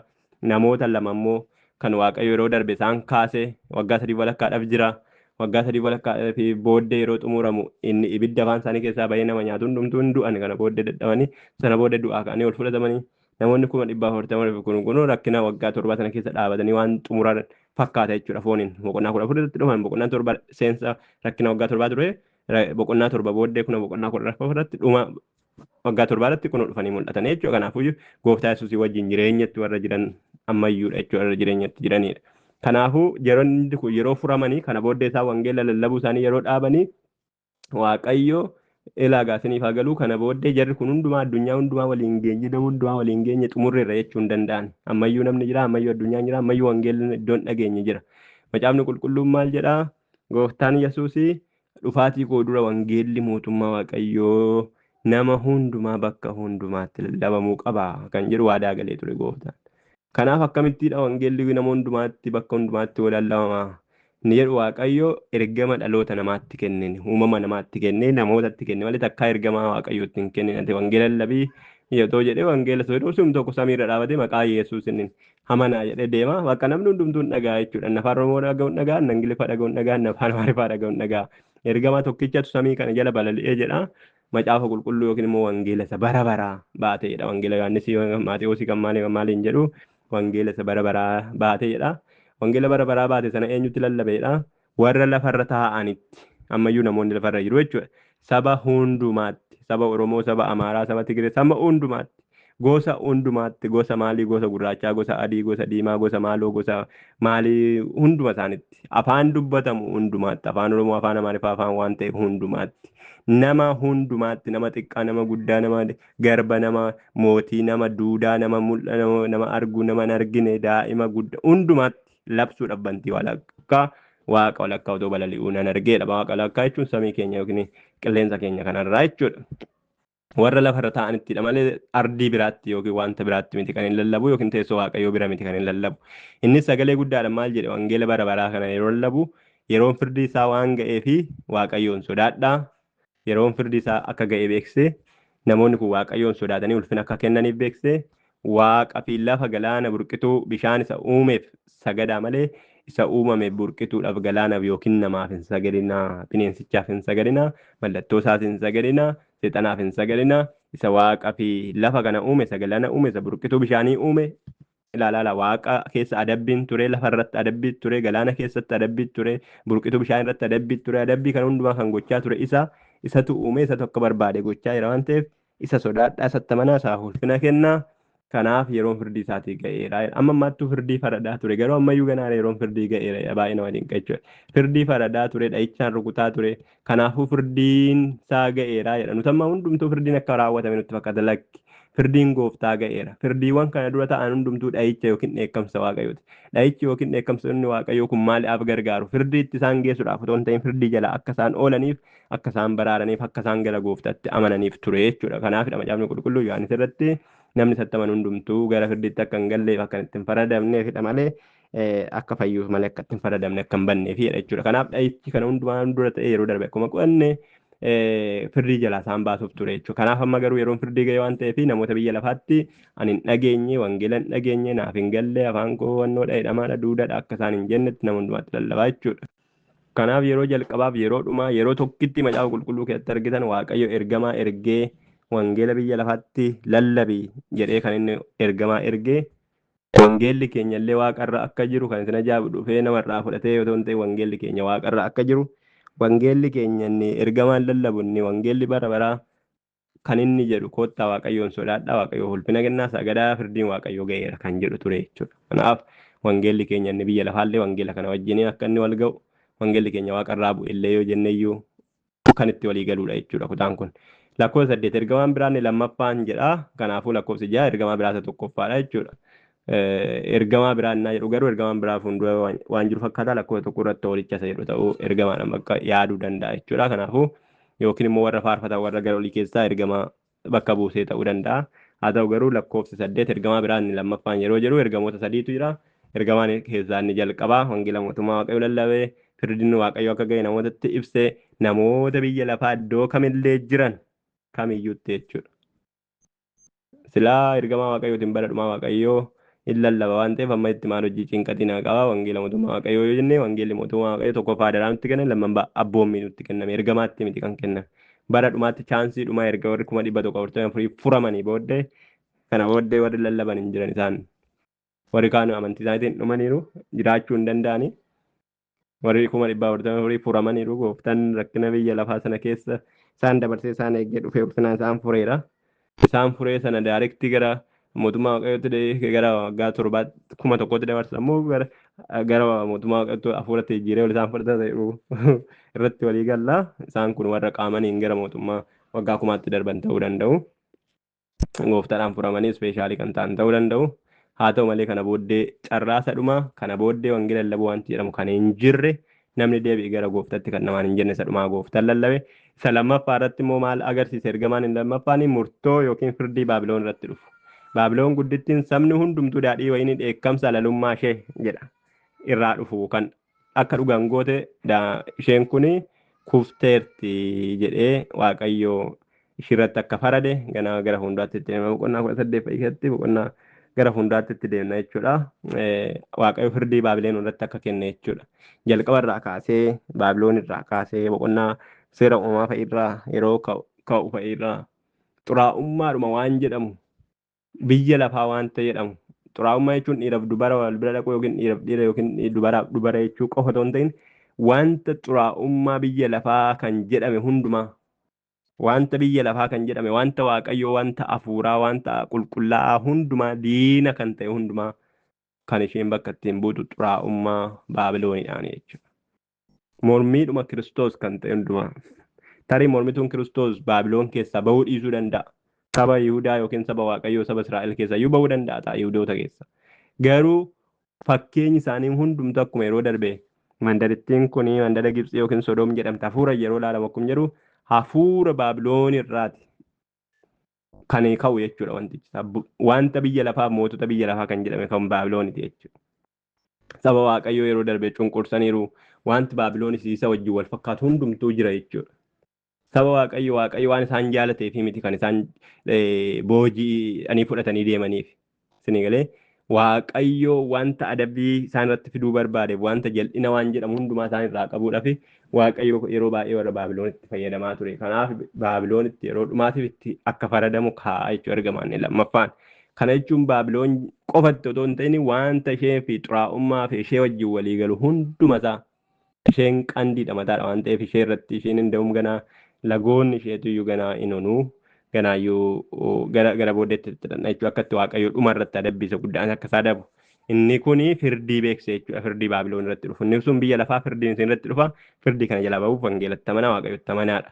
Namoota lama immoo kan Waaqayyo yeroo darbe isaan kaase waggaa 3 walakkaadhaaf jira. Waggaa 3 walakkaa fi booddee yeroo xumuramu inni ibidda afaan isaanii keessaa bahee nama nyaatu hundumtuu hin du'an. Kana booddee dadhabanii, sana booddee du'aa ka'anii ol fudhatamanii, namoonni 440,000 kun kun rakkina waggaa 7 sana keessa dhaabatanii waan xumuran fakkaata jechuudha fooniin. Boqonnaa 14 irratti dhufan. Boqonnaan 7 seensa rakkina waggaa 7 ture. Boqonnaa 7 booddee kuna boqonnaa 14 irratti, dhuma waggaa 7 irratti kun dhufanii mul'atan jechuudha. Kanaafuu gooftaa Yesuusii wajjin jireenyatti warra jiran ammayyuudha jechuudha, warra jireenyatti jiranidha. Kanaafuu yeroonni kun yeroo furamanii kana booddee isaan wangeela lallabuu isaanii yeroo dhaabanii, Waaqayyo ilaa gaasiniif haa galuu, kana booddee jarri kun hundumaa, addunyaa hundumaa waliin geenye, nama hundumaa waliin geenye, xumurreerra jechuu hin danda'an. Ammayyuu namni jira, ammayyuu addunyaan jira, ammayyuu wangeelli iddoon dhageenye jira. Macaafni qulqulluun maal jedhaa? Gooftaan Yesuusii dhufaatii koo dura wangeelli mootummaa Waaqayyoo nama hundumaa bakka hundumaatti lallabamuu qaba kan jedhu waadaa galee ture gooftaan. Kanaaf akkamittiidha wangeelli nama hundumaatti bakka hundumaatti lallabama? Inni jedhu, Waaqayyo ergama dhaloota namaatti kenne, uumama namaatti kenne, namootatti kenne malee takkaa ergamaa Waaqayyootti hin kennine. Ati wangeela lallabii yoo jedhee, wangeela sun tokko samiirra dhaabatee maqaa Yesuus inni amanaa jedhee deema. Bakka namni hundumtuu hin dhagaa jechuudha. Inni afaan Oromoo dhaga'u hin dhagaa, inni Ingiliffaa dhaga'u hin dhagaa, inni afaan Amaariffaa dhaga'u hin dhagaa. Ergamaa tokkichatu samii kana jala balali'ee jedha. Macaafa qulqulluu yookiin immoo wangeela isa bara baraa baatee jedha. Wangeela Yohaannis, Maatewosii, kan maali maaliin jedhu, wangeela isa bara baraa baatee jedha. Wangeela bara baraa baate sana eenyutti lallabeedha? Warra lafarra taa'anitti. Ammayyuu namoonni lafarra jiru jechuudha. Saba hundumaatti, saba Oromoo, saba Amaaraa, saba Tigree, saba hundumaatti, gosa hundumaatti, gosa maalii, gosa gurraachaa, gosa adii, gosa diimaa, gosa maaloo, gosa maalii, hunduma isaanitti, afaan dubbatamu hundumaatti, afaan Oromoo, afaan Amaariffaa, afaan waan ta'e hundumaatti, nama hundumaatti, nama xiqqaa, nama guddaa, nama garba, nama mootii, nama duudaa, nama mul'a, nama argu, nama hin argine, daa'ima guddaa, hundumaatti labsuudhaaf bantii walakkaa, waaqa walakkaa otoo balali'uu nan argeedha. Waaqa walakkaa jechuun samii keenya yookiin qilleensa keenya kanarraa jechuudha. Warra lafarra taa'anittidha malee ardii biraatti yookiin wanta biraatti miti kan hin lallabu, yookiin teessoo Waaqayyoo bira miti kan hin lallabu. Innis sagalee guddaadhaan maal jedhe? Wangeela bara baraa kana yeroo lallabu, yeroon firdii isaa waan ga'ee fi Waaqayyoon sodaadhaa. Yeroon firdii isaa akka ga'e beeksisee, namoonni kun Waaqayyoon sodaatanii ulfina akka kennaniif beeksisee, waaqa fi lafa, galaana, burqituu bishaan isa uumeef sagadaa malee isa uumame burqituudhaaf, galaanaaf yookiin namaaf hin sagadinaa, bineensichaaf hin sagadinaa, mallattoo isaas hin sagadinaa, seexanaaf hin sagadinaa. Isa waaqa fi lafa kana uume, isa galaana uume, isa burqituu bishaanii uume ilaalaala. Waaqa keessa adabbiin ture, lafa irratti adabbii ture, galaana keessatti adabbii ture, burqituu bishaan irratti adabbii ture. Adabbii kana hundumaa kan gochaa ture isa. Isatu uume, isatu akka barbaade gochaa jira waan ta'eef isa sodaadhaa, isatti amanaa, isaaf ulfina kennaa. Kanaaf yeroon firdii isaatii ga'eera. Amma ammaattuu firdii faradaa ture, garuu ammayyuu ganaa yeroon firdii ga'eera. Baay'ee nama dinqa jechuudha. Firdii faradaa ture, dhahichaan rukutaa ture, kanaafuu firdiin isaa ga'eera jedha. Nuti amma hundumtuu firdiin akka raawwatame nutti fakkaata. Lakki, firdiin gooftaa ga'eera. Firdiiwwan kana dura ta'an hundumtuu dhahicha yookiin dheekkamsa Waaqayyooti. Dhahichi yookiin dheekkamsa inni Waaqayyoo kun maaliif gargaaru? Firdiitti isaan geessuudhaaf otoo hin ta'in, firdii jalaa akka isaan oolaniif, akka isaan baraaraniif, akka isaan gara gooftaatti amananiif ture jechuudha. Kanaafidha Macaafni Qulqulluu Yohaannis irratti namni isatti amanu hundumtuu gara firdiitti akka hin galleef, akka itti hin faradamneefidha malee, akka fayyuuf malee akka itti hin faradamne, akka hin banneefidha jechuudha. Kanaaf dhahichi kana hundumaa dura ta'e yeroo darbe akkuma qo'anne firdii jalaa isaan baasuuf ture jechuudha. Kanaaf amma garuu yeroon firdii ga'e waan ta'eef, namoota biyya lafaatti ani hin dhageenye, wangeela hin dhageenye, naaf hin galle, afaan koo wannoodha, hidhamaadha, duudhaadha akka isaan hin jennetti nama hundumaatti lallabaa jechuudha. Kanaaf yeroo jalqabaaf yeroo dhumaa yeroo tokkitti Macaafa Qulqulluu keessatti argitan, Waaqayyo ergamaa ergee wangeela biyya lafaatti lallabi jedhee kan inni ergamaa ergee, wangeelli keenya illee waaqarra akka jiru kan isin ajaa'ibu, dhufee namarraa fudhatee yoo ta'u, wangeelli keenya waaqarra akka jiru, wangeelli keenya inni ergamaan lallabu, inni wangeelli bara baraa kan inni jedhu, koottaa Waaqayyoon sodaadhaa, Waaqayyoof ulfina kennaa, sagadaa, firdiin Waaqayyoo ga'eera kan jedhu ture jechuudha. Kanaaf wangeelli keenya inni biyya lafaallee wangeela kana wajjin akka inni wal ga'u, wangeelli keenya waaqarraa bu'e illee yoo jenne iyyuu kan itti walii galuudha jechuudha kutaan kun. Lakkoofsa 8, ergamaan biraan lammaffaan jedha. Kanaafuu lakkoofsi 6 ergamaa biraa isa tokkoffaadha jechuudha. Ergamaa biraa innaa jedhu garuu ergamaan biraa fuuldura waan jiru fakkaata, lakkoofsa 1 irratti hoolicha isa jedhu ta'uu ergamaadhaan bakka yaaduu danda'a jechuudha. Kanaafuu yookiin immoo warra faarfatan warra gara olii keessaa ergamaa bakka buusee ta'uu danda'a. Haa ta'u garuu lakkoofsi 8 ergamaa biraa inni lammaffaan yeroo jedhu ergamoota sadiitu jira. Ergamaan keessaa inni jalqabaa wangeela mootummaa Waaqayyoo lallabee firdiin Waaqayyoo akka ga'e namootatti ibsee namoota biyya lafaa iddoo kamillee jiran kamiyyuutti jechuudha. Silaa ergamaa Waaqayyootiin bara dhumaa Waaqayyoo hin lallaba waan ta'eef amma itti maal hojii cinqatii naa qaba. Wangeela mootummaa Waaqayyoo yoo jenne, wangeelli mootummaa Waaqayyoo tokkoffaa adaraa nutti kenname, lammaffaa abboommii nutti kenname, ergamaatti miti kan kenname. Bara dhumaatti chaansii dhumaa erga warri 144,000 furamanii booddee, kana booddee warri lallaban hin jiran. Isaan warri kaan amantii isaaniitiin dhumaniiru, jiraachuu hin danda'ani. Warri 144,000 furamaniiru. Gooftaan rakkina biyya lafaa sana keessa isaan dabarsee isaan eeggee dhufee ulfinaan isaan fureera. Isaan furee sana direct gara mootummaa Waaqayyootti gara waggaa 7 1000tti dabarsa immoo gara mootummaa Waaqayyootti hafuuratti jijjiiree ol isaan fudhata irratti walii galla. Isaan kun warra qaamaniin gara mootummaa waggaa kumaatti darban ta'uu danda'u. Gooftaadhaan furamanii special kan ta'an ta'uu danda'u. Haa ta'u malee kana booddee carraa isa dhumaa, kana booddee wangeela lallabuu wanti jedhamu kan hin jirre, namni deebi'e gara gooftaatti kan namaan hin jenne isa dhumaa gooftaan lallabe. Isa lammaffaa irratti immoo maal agarsiisa? Ergamaan inni lammaffaan murtoo yookiin firdii Baabiloon irratti dhufu. Baabiloon guddittiin sabni hundumtuu daadhii wayinii dheekkamsa halalummaa ishee jedha irraa dhufu kan akka dhugan goote isheen kun kufteerti jedhee Waaqayyo ishiirratti akka farade ganaa gara fuulduraatti itti deemna. Boqonnaa 18 fa'i keessatti boqonnaa gara fuulduraatti itti deemna jechuudha. Waaqayyo firdii Baabiloon irratti akka kenne jechuudha. Jalqaba irraa kaasee, Baabiloon irraa kaasee, boqonnaa seera uumamaa fa'i irraa yeroo ka'u fa'i irraa xuraa'ummaadhuma waan jedhamu, biyya lafaa waanta jedhamu, xuraa'ummaa jechuun dhiiraaf dubara wal bira dhaquu yookiin dhiiraaf dhiira yookiin dubaraaf dubara jechuu qofa otoo hin ta'in, wanta xuraa'ummaa biyya lafaa kan jedhame hundumaa, wanta biyya lafaa kan jedhame, wanta Waaqayyoo, wanta hafuuraa, wanta qulqullaa'aa hundumaa diina kan ta'e hundumaa kan isheen bakka ittiin buutu xuraa'ummaa Baabilooniidhaan jechuudha. Mormiidhuma Kiristoos kan ta'e hundumaa. Tarii mormituun Kiristoos Baabiloon keessaa bahuu dhiisuu danda'a. Saba Yihudaa yookiin saba Waaqayyoo, saba Israa'el keessaa iyyuu bahuu danda'a ta'a Yihudoota keessa. Garuu fakkeenyi isaanii hundumtuu akkuma yeroo darbe mandarittiin kun mandara Gibxii yookiin Sodoom jedhamte hafuura yeroo ilaalamu akkuma jedhu hafuura Baabiloon irraati kan ka'u jechuudha wantichi. Wanta biyya lafaa, mootota biyya lafaa kan jedhame kan Baabilooniti jechuudha. Saba Waaqayyoo yeroo darbe cunqursaniiru, wanti Baabiloonis isa wajjin wal fakkaatu hundumtuu jira jechuudha. Saba Waaqayyo, Waaqayyo waan isaan jaalateef miti kan isaan booji'anii fudhatanii deemaniif. Isinii galee? Waaqayyo wanta adabbii isaan irratti fiduu barbaadeef, wanta jal'ina waan jedhamu hundumaa isaan irraa qabuudhaaf Waaqayyo yeroo baay'ee warra Baabiloonitti fayyadamaa ture. Kanaaf Baabiloonitti yeroo dhumaatiif itti akka faradamu kaa'a jechuudha ergamaan inni lammaffaan. Kana jechuun Baabiloon qofatti otoo hin ta'in wanta ishee fi xuraa'ummaa fi ishee wajjin walii galu hundumasaa, isheen qandiidha, mataadha waan ta'eef ishee irratti isheen hin da'um, ganaa lagoonni isheetu iyyuu ganaa hin onuu, ganaayyuu gara booddeetti itti dhandha jechuudha. Akka itti Waaqayyo dhuma irratti adabbii isa guddaan akka isaa adabu. Inni kuni firdii beekse jechuudha, firdii Baabiloon irratti dhufu. Inni sun biyya lafaa firdiin isin irratti dhufa, firdii kana jalaa bahuuf wangeelatti amanaa, Waaqayyotti amanaadha.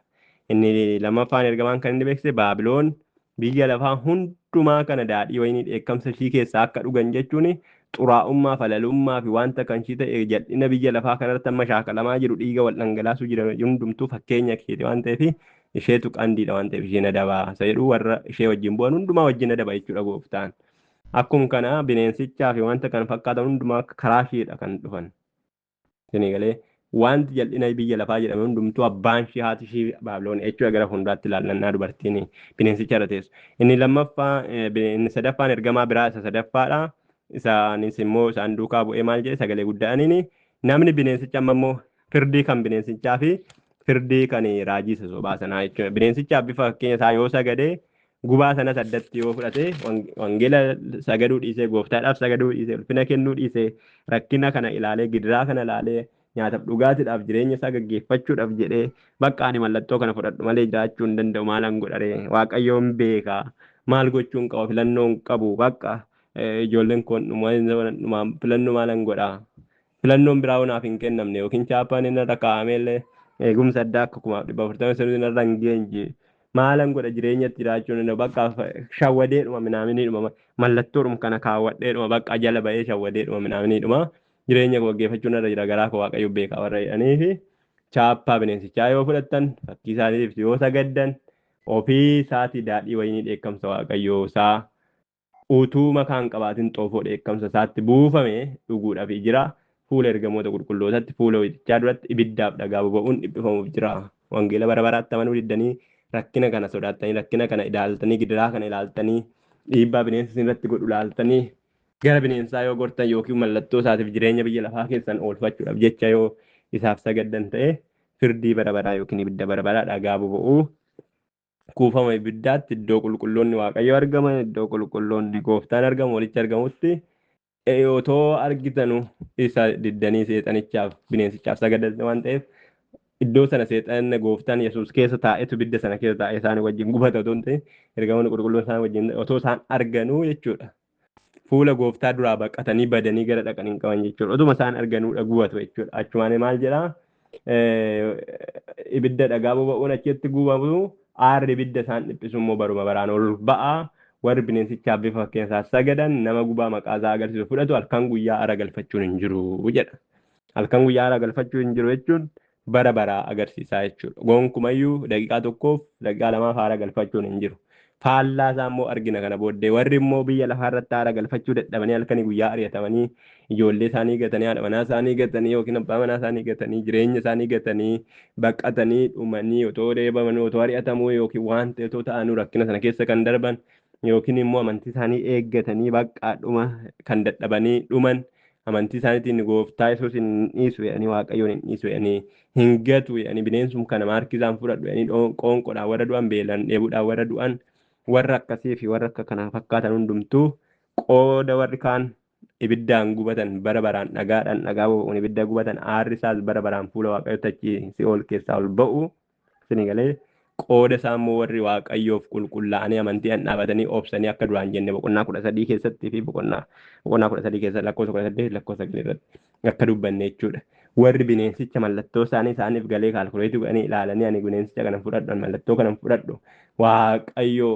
Inni lammaffaan ergamaan kan inni beekse Baabiloon biyya lafaa hundumaa kana daadhii wayinii dheekkamsa ishii keessaa akka dhugan jechuun xuraa'ummaa, falalummaa fi wanta kan ishii ta'e jal'ina biyya lafaa kanarratti amma shaakalamaa jiru, dhiiga wal dhangalaasuu jiran hundumtuu fakkeenya keeti waan ta'eef, isheetu qandiidha waan ta'eef isheen adabaa isa jedhu warra ishee wajjin bu'an hundumaa wajjin adaba jechuudha gooftaan. Akkuma kana bineensichaa fi wanta kana fakkaatan hundumaa karaa isheedha kan dhufan. Isinii galee? Wanti jal'ina biyya lafaa jedhame hundumtuu abbaan ishii, haati ishii Baabiloon jechuudha. Gara fuulduraatti ilaallannaa dubartiin bineensicha irra teessu. Inni lammaffaa, inni sadaffaan ergamaa biraa isa sadaffaadha. Isaanis immoo isaan duukaa bu'ee maal jedhe? Sagalee guddaaniin namni bineensicha, amma immoo firdii kan bineensichaa fi firdii kan raajii isa sobaa sanaa jechuudha. Bineensichaaf bifa fakkeenya isaa yoo sagadee, gubaa sanas addatti yoo fudhate, wangeela sagaduu dhiisee, gooftaadhaaf sagaduu dhiisee, ulfina kennuu dhiisee, rakkina kana ilaalee, gidiraa kana ilaalee, nyaataaf dhugaatiidhaaf jireenya isaa gaggeeffachuudhaaf jedhee, bakka ani mallattoo kana fudhadhu malee jiraachuu hin danda'u, maalan godharee, Waaqayyoon beeka, maal gochuu hin qabu, filannoo hin qabu, bakka ijoolleen koon dhumaa, filannoo maalan godhaa, filannoon biraa naaf hin kennamne, yookiin chaappaan inni irra kaa'amee illee eegumsa addaa akka 144,000 narra hin geenye. Maalan godha jireenyatti jiraachuu hin danda'u bakka shawwadeedhuma minaaminiidhuma mallattoodhuma kana kaawwadheedhuma bakka jala ba'ee shawwadeedhuma minaaminiidhuma jireenya koo gaggeeffachuun irra jira garaa koo Waaqayyo beekaa warra jedhanii fi chaappaa bineensichaa yoo fudhattan fakkii isaaniitiif yoo sagaddan ofii isaatii daadhii wayinii dheekkamsa Waaqayyoo isaa utuu makaa hin qabaatin xoofoo dheekkamsa isaatti buufame dhuguudhaaf jira. Fuula ergamoota qulqullootatti fuula ho'itichaa duratti ibiddaaf dhagaa boba'uun dhiphifamuuf jira. Wangeela bara baraatti amanuu diddanii rakkina kana sodaattanii rakkina kana ilaaltanii gidiraa kana ilaaltanii dhiibbaa bineensi isin irratti godhu ilaaltanii gara bineensaa yoo gortan yookiin mallattoo isaatiif jireenya biyya lafaa keessan oolfachuudhaaf jecha yoo isaaf sagaddan ta'e firdii bara baraa yookiin ibidda bara baraa dhagaa boba'uu kuufama ibiddaatti iddoo qulqulloonni Waaqayyo argaman iddoo qulqulloonni gooftaan argamu walitti argamutti otoo argitanu isa diddanii seexanichaaf bineensichaaf sagadan waan ta'eef iddoo sana seexanni gooftaan Yesuus keessa taa'etu ibidda sana keessa taa'ee isaan wajjin gubata otoo hin ta'in ergamoonni qulqulluun isaan wajjin otoo isaan arganuu jechuudha. Fuula gooftaa duraa baqatanii badanii gara dhaqan hin qaban jechuudha. Otuma isaan arganuudha gubatu jechuudha. Achumaan maal jedhaa? Ibidda dhagaa boba'uun achitti gubamu aarri ibidda isaan dhiphisu immoo baruma baraan ol ba'a. Warri bineensichaaf bifa fakkeenya isaa sagadan nama gubaa maqaa isaa agarsiisu fudhatu halkan guyyaa aara galfachuun hin jiru jedha. Halkan guyyaa aara galfachuun hin jiru jechuun bara baraa agarsiisaa jechuudha. Gonkumayyuu daqiiqaa tokkoof daqiiqaa lamaaf aara galfachuun hin jiru. Faallaa isaa immoo argina kana booddee warri immoo biyya lafaa irratti aara galfachuu dadhabanii halkanii guyyaa ari'atamanii ijoollee isaanii gatanii haadha manaa isaanii gatanii yookiin abbaa manaa isaanii gatanii jireenya isaanii gatanii baqatanii dhumanii otoo reebamanii otoo ari'atamuu yookiin waan ta'e otoo ta'anuu rakkina sana keessa kan darban yookiin immoo amantii isaanii eeggatanii bakka dhuma kan dadhabanii dhuman amantii isaaniitiin gooftaa Yesuus hin dhiisu jedhanii Waaqayyoon hin dhiisu jedhanii hin gatu jedhanii bineensum kana maarkii isaan fudhadhu jedhanii qoonqoodhaan warra du'an beelaan dheebuudhaan warra du'an warra akkasii fi warra akka kanaa fakkaatan hundumtuu qooda warri kaan ibiddaan gubatan bara baraan dhagaadhaan dhagaa boba'uun ibidda gubatan aarri isaas bara baraan fuula Waaqayyootti achi si'ool keessaa ol ba'u isinii galee qooda isaa immoo warri Waaqayyoof qulqullaa'anii amantiidhaan dhaabatanii obsanii akka duraan jenne boqonnaa 13 keessatti fi boqonnaa 13 keessatti lakkoofsa 18 lakkoofsa 9 irratti akka dubbanne jechuudha. Warri bineensicha mallattoo isaanii isaaniif galee kaalkuleetii godhanii ilaalanii ani bineensicha kana fudhadhu ani mallattoo kana fudhadhu Waaqayyo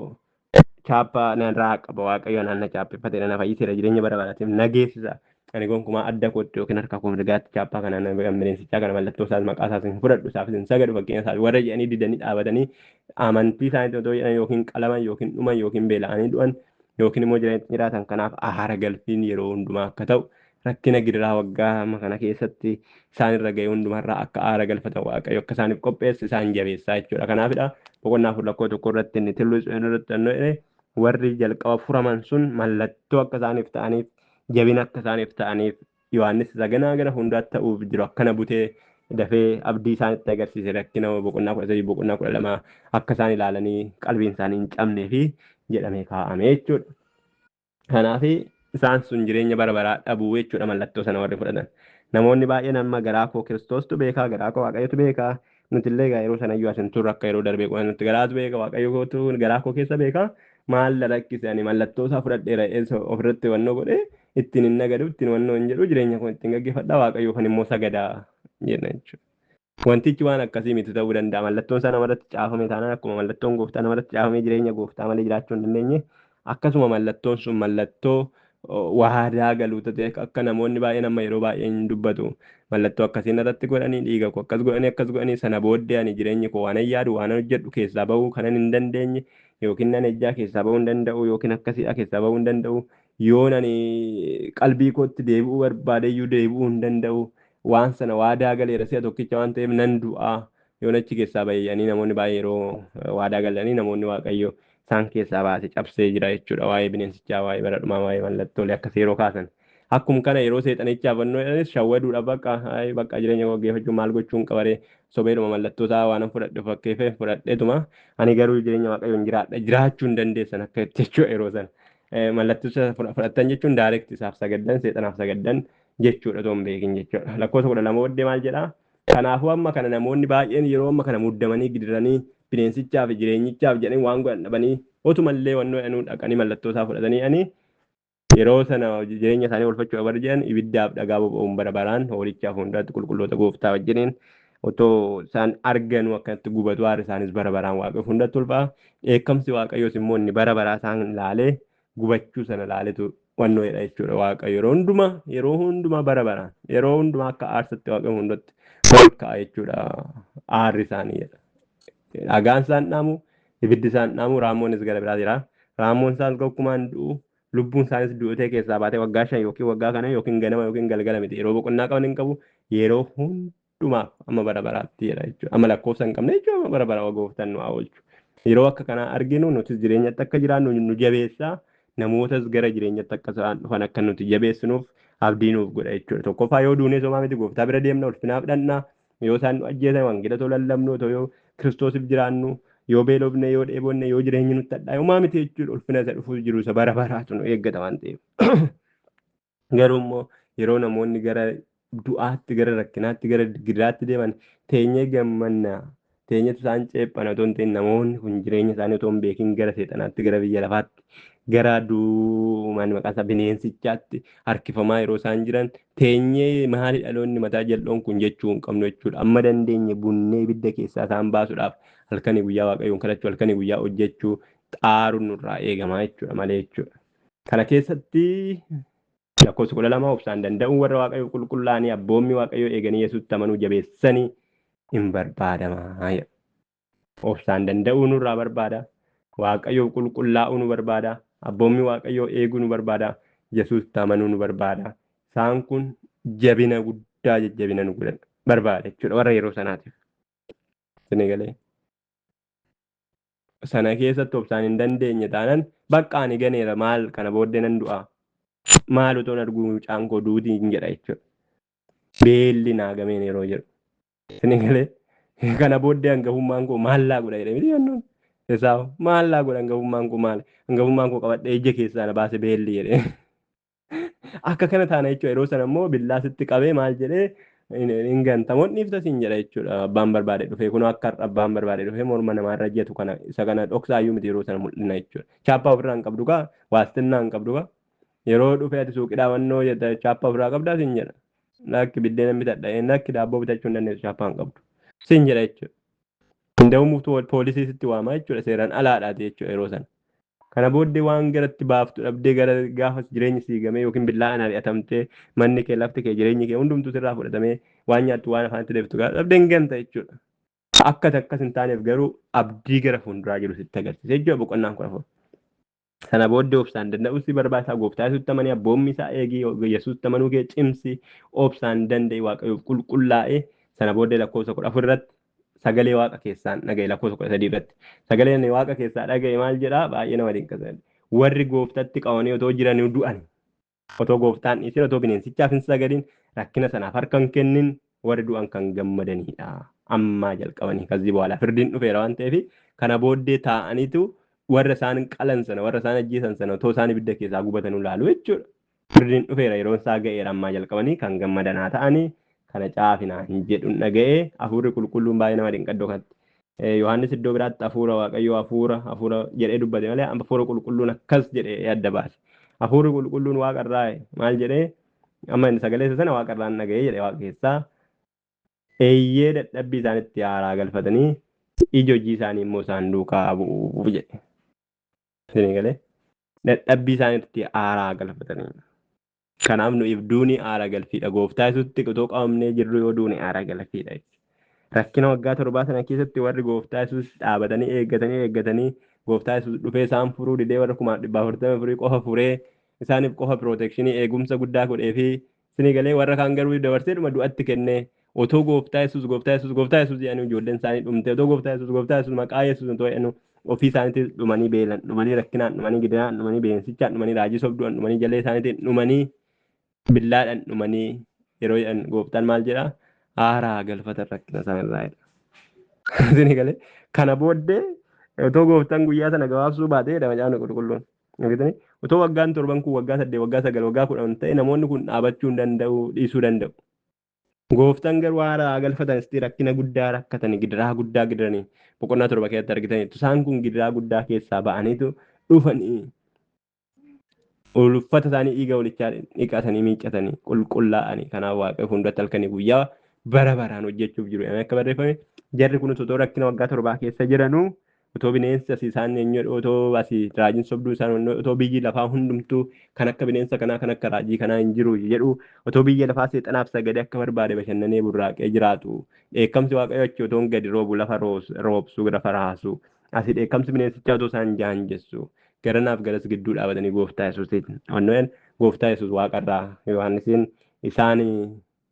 chaappaa narraa qaba Waaqayyo anaan na chaappeffate na fayyiseera jireenya bara baraatiif na geessisa ani gonkumaa adda kootti yookiin harka koo mirgaatti chaappaa kana bineensichaa kana mallattoo isaas maqaa isaas hin fudhadhu isaafis hin sagadu fakkeenya isaas warra jedhanii didanii dhaabatanii amantii isaaniitti otoo jedhan yookiin qalaman yookiin dhuman yookiin beela'anii du'an yookiin immoo jireenya jiraatan kanaaf aara galfiin yeroo hundumaa akka ta'u rakkina gidiraa waggaa amma kana keessatti isaan irra ga'e hundumarraa akka aara galfatan Waaqayyo akka isaaniif qopheesse isaan jabeessaa jechuudha. Kanaafidha boqonnaa 4 lakkoo 1 irratti inni tilluu tsiyoon irratti annoo jedhe warri jalqaba furaman sun mallattoo akka isaaniif ta'aniif jabina akka isaaniif ta'aniif Yohaannis isa ganaa gara fuulduraatti ta'uuf jiru akkana butee dafee abdii isaanitti agarsiise rakkina boqonnaa 13 boqonnaa 12 akka isaan ilaalanii qalbiin isaanii hin cabnee fi jedhamee kaa'ame jechuudha. Kanaaf isaan sun jireenya bara baraa dhabuu jechuudha mallattoo sana warri fudhatan. Namoonni baay'een amma garaa koo Kiristoostu beekaa, garaa koo Waaqayyotu beekaa, nuti illee egaa yeroo sanayyuu as hin turre akka yeroo darbee qofa nutti garaatu beeka, Waaqayyo kootu garaa koo keessa beekaa, maal na rakkise ani mallattoo isaa fudhadheera jedhee ofirratti wannoo godhee ittiin hin nagadu, ittiin wannoo hin jedhu, jireenya koo ittiin gaggeeffadha, Waaqayyoof ani immoo sagadaa jenna jechuudha. Wantichi waan akkasii miti ta'uu danda'a. Mallattoon isaa namarratti caafame taanaan akkuma mallattoon gooftaa namarratti caafamee jireenya gooftaa malee jiraachuu hin dandeenye akkasuma mallattoon sun mallattoo waadaa galuu ta'e akka namoonni baay'een amma yeroo baay'ee hin dubbatu. Mallattoo akkasii narratti godhanii dhiiga koo akkas godhanii akkas godhanii sana booddee ani jireenyi koo waan yaadu waan hojjedhu keessaa bahuu kanan hin dandeenye yookiin nan ejjaa keessaa bahuu hin danda'u yookiin akkasiidha keessaa bahuu hin danda'u yoon ani qalbii kootti deebi'uu barbaadeyyuu deebi'uu hin danda'u waan sana waadaa galeera si'a tokkicha waan ta'eef nan du'a yoon achi keessaa ba'e jedhanii namoonni baay'ee yeroo waadaa galanii namoonni Waaqayyo isaan keessaa baase cabsee jira jechuudha waa'ee bineensichaa waa'ee bara dhumaa waa'ee mallattoolee akkasii yeroo kaasan. Akkuma kana yeroo seexanichaaf fannoo jedhanis shawwaduudha bakka bakka jireenya gaggeeffachuu maal gochuun qabaree sobeedhuma mallattoo isaa waan fudhadhe fakkeeffee fudhadheetuma ani garuu jireenya Waaqayyoon jiraadha jiraachuu hin dandeessan akka itti jechuudha yeroo sana. Mallattoo isa fudhattan jechuun direct isaaf sagaddan seexanaaf sagaddan jechuudha otoo hin beekin jechuudha. Lakkoofsa 12 booddee maal jedhaa? Kanaafuu amma kana namoonni baay'een yeroo amma kana muddamanii gidiranii bineensichaa fi jireenyichaaf jedhanii waan godhan dhabanii otumallee wannoo jedhanuu dhaqanii mallattoo isaa fudhatanii ani yeroo sana jireenya isaanii oolfachuuf warri jedhan ibiddaaf dhagaa boba'uun bara baraan hoolichaaf fuulduratti qulqulloota gooftaa wajjiniin Otoo isaan arganuu akkanatti gubatu aarri isaanis bara baraan Waaqayyo fuulduratti ol ba'a. Dheekkamsi Waaqayyoos immoo inni bara baraa isaan laalee gubachuu sana laaletu wannoo jedha jechuudha. Waaqayyo yeroo hundumaa bara baraan yeroo hundumaa akka aarsatti Waaqayyo fuulduratti ol ka'a jechuudha aarri isaanii jedha. Dhagaan isaan dhaamu, ibiddi isaan dhaamu, raammoonis gara biraa jira. Raammoon isaas gonkumaan du'u, lubbuun isaanis du'utee keessaa baatee waggaa 5 yookiin waggaa kana yookiin ganama yookiin galgala miti. Yeroo boqonnaa qaban hin qabu. Yeroo hundumaaf amma bara baraatti jedha jechuudha. Amma lakkoofsa hin qabne jechuudha, amma bara bara gooftaan nu haa oolchu. Yeroo akka kanaa arginu nutis jireenyatti akka jiraannu nu jabeessaa, namootas gara jireenyatti akka isaan dhufan akka nuti jabeessinuuf abdii nuuf godha jechuudha. Tokkoffaa, yoo duunee somaa miti, gooftaa bira deemna, ulfinaaf dhanna. Yoo isaan nu ajjeesan, wangeela too lallabnu, otoo yoo Kiristoosiif jiraannu, yoo beelofne, yoo dheebonne, yoo jireenyi nutti hadhaa'e homaa miti jechuudha. Ulfina isa dhufuuf jiru isa bara baraatu nu eeggata waan ta'eef. Garuu immoo yeroo namoonni gara du'aatti, gara rakkinaatti, gara gidiraatti deeman teenyee gammanna. Teenyetu isaan ceephana otoo hin ta'in, namoonni kun jireenya isaanii otoo hin beekin gara seexanaatti, gara biyya lafaatti, gara duumaan maqaa isaa bineensichaatti harkifamaa yeroo isaan jiran teenyee maali dhaloonni mataa jal'oon kun jechuu hin qabnu jechuudha. Amma dandeenye bunnee ibidda keessaa isaan baasuudhaaf halkanii guyyaa Waaqayyoon kadhachuu, halkanii guyyaa hojjechuu, xaaruun nurraa eegamaa jechuudha malee jechuudha. Kana keessatti lakkoofsa 12, obsaan danda'uun warra Waaqayyoo qulqullaa'anii abboommi Waaqayyoo eeganii Yesuutti amanuu jabeessanii hin barbaadamaa jedha. Obsaan danda'uu nurraa barbaada. Waaqayyoof qulqullaa'uu nu barbaada. Abboommi Waaqayyoo eeguu nu barbaada. Yesuusitti amanuu nu barbaada. Isaan kun jabina guddaa, jajjabina nu godhan barbaada jechuudha warra yeroo sanaatiif. Isin galee? Sana keessatti obsaan hin dandeenye taanaan, bakka ani ganeera, maal kana booddee nan du'a. Maal otoon arguu mucaan koo duutii hin jedha jechuudha. Beelli naa gameen yeroo jedhu. Isin galee? Kana booddee hangafummaan koo maal laa godha jedhee miti jennuun. Esaawu maal laa godha, hangafummaan koo maal, hangafummaan koo qabadhee ija keessaa na baase beelli jedhee. Akka kana taana jechuudha. Yeroo sana immoo billaa sitti qabee maal jedhee hin gantamoon dhiifta siin jedha jechuudha. Abbaan barbaade dhufee, kunoo akka har'a abbaan barbaade dhufee morma namaarra ejjetu kana, isa kana dhoksaayyuu miti, yeroo sana mul'ina jechuudha. Chaappaa ofirraa hin qabdu kaa, waastinnaa hin qabdu kaa. Yeroo dhufee ati suuqii dhaabannoo jetta, chaappaa ofirraa qabdaa siin jedha. Lakki, biddeena bitadha. Lakki, daabboo bitachuu hin dandeessu, chaappaa hin qabdu siin jedha jechuudha. Hunda'uu poolisii sitti waamaa jechuudha, seeraan alaadhaati jechuudha yeroo sana. Kana booddee waan garatti baaftu dhabdee gara gaafas jireenyi siigamee yookiin billaadhaan ari'atamtee, manni kee, lafti kee, jireenyi kee hundumtuu sirraa fudhatamee, waan nyaattu, waan afaanitti deebiftu dhabdee hin ganta jechuudha. Akka akkas hin taaneef garuu abdii gara fuulduraa jiru sitti agarsiisa jechuudha boqonnaan 14. Sana booddee obsaan danda'uu si barbaachisaa. Gooftaa Yesuusitti amanii, abboommi isaa eegii, Yesuusitti amanuu kee cimsi, obsaan danda'e, Waaqayyoof qulqullaa'e. Sana booddee lakkoofsa 14 irratti sagalee Waaqa keessaan dhaga'e. Lakkoofsa 13 irratti sagalee ani Waaqa keessaa dhaga'e maal jedhaa? Baay'ee nama dinqisa. Warri gooftatti qabanii otoo jiranii du'an, otoo gooftaan dhiisin, otoo bineensichaaf hin sagadin, rakkina sanaaf harka hin kennin warri du'an kan gammadanidha. Ammaa jalqabanii ከዚህ በኋላ firdiin dhufeera waan ta'eef, kana booddee taa'aniitu warra isaan qalan sana, warra isaan ajjeesan sana otoo isaan ibidda keessaa gubatanuu laalu jechuudha. Firdiin dhufeera, yeroon isaa ga'eera, ammaa jalqabanii kan gammadanaa ta'anii kana caafinaa hin jedhuun dhaga'ee. Hafuurri qulqulluun baay'ee nama dinqaddoo kanatti. Yohaannis iddoo biraatti hafuura Waaqayyoo, hafuura hafuura jedhee dubbate malee, hafuura qulqulluun akkas jedhee adda baase. Hafuurri qulqulluun Waaqa irraa maal jedhee, amma inni sagalee isa sana Waaqa irraan dhaga'ee jedhe, Waaqa keessaa. Eeyyee, dadhabbii isaanitti haaraa galfatanii iji hojii isaanii immoo isaan duukaa bu'uuf jedhe. Isinii galee? Dadhabbii isaanitti haaraa galfatanii. Kanaaf nuyiif duuni aara galfiidha. Gooftaa Yesuusitti otoo qabamnee jirru yoo duune aara galfiidha. Rakkina waggaa 7 sana keessatti warri gooftaa Yesuus dhaabatanii eeggatanii eeggatanii, gooftaa Yesuus dhufee isaan furuu didee, warra 144,000 qofa furee, isaaniif qofa protection, eegumsa guddaa godhee fi isinii galee, warra kaan garuu dabarsee dhuma du'atti kennee, otoo gooftaa Yesuus, gooftaa Yesuus, gooftaa Yesuus jedhanii ijoolleen isaanii dhumte, otoo gooftaa Yesuus, gooftaa Yesuus, maqaa Yesuus otoo jedhanu ofii isaaniitti dhumanii, beelan dhumanii, rakkinaan dhumanii, gidiraan dhumanii, bineensichaan dhumanii, raajii sobduudhaan dhumanii, jalee isaaniitiin dhumanii, billaadhaan dhumanii yeroo jedhan, gooftaan maal jedhaa? Aaraa galfatan rakkina isaanirraa jedha. Isinii galee? Kana booddee otoo gooftaan guyyaa sana gabaabsuu baatee jedha macaafni qulqulluun. Argitanii? Otoo waggaan 7 kun waggaa 8, waggaa 9, waggaa 10 ta'e, namoonni kun dhaabachuu hin danda'u, dhiisuu danda'u. Gooftaan garuu aaraa galfatan isti rakkina guddaa rakkatanii, gidiraa guddaa gidiranii, boqonnaa 7 keessatti argitanii, isaan kun gidiraa guddaa keessaa ba'aniitu dhufanii uffata isaanii dhiiga hoolichaa dhiqatanii, miiccatanii, qulqullaa'anii. Kanaaf Waaqayyo fuulduratti halkanii guyyaa bara baraan hojjechuuf jiru. Akka barreeffame jarri kun otoo rakkina waggaa 7 keessa jiranuu otoo bineensi asii isaan eenyu otoo asii raajiin sobduu isaan otoo biyyi lafaa hundumtuu kan akka bineensa kanaa kan akka raajii kanaa hin jiru jedhu otoo biyya lafaa seexanaaf sagadee akka barbaade bashannanee burraaqee jiraatu. Dheekkamsi Waaqayyo achi otoo gadi roobu lafa roobsu lafa raasu. Asii dheekkamsi bineensichaa otoo isaan jaanjessu. Garanaaf garas gidduu dhaabatanii gooftaa Yesuusiin. Wannoon gooftaa Yesuus waaqarraa Yohaannisiin isaan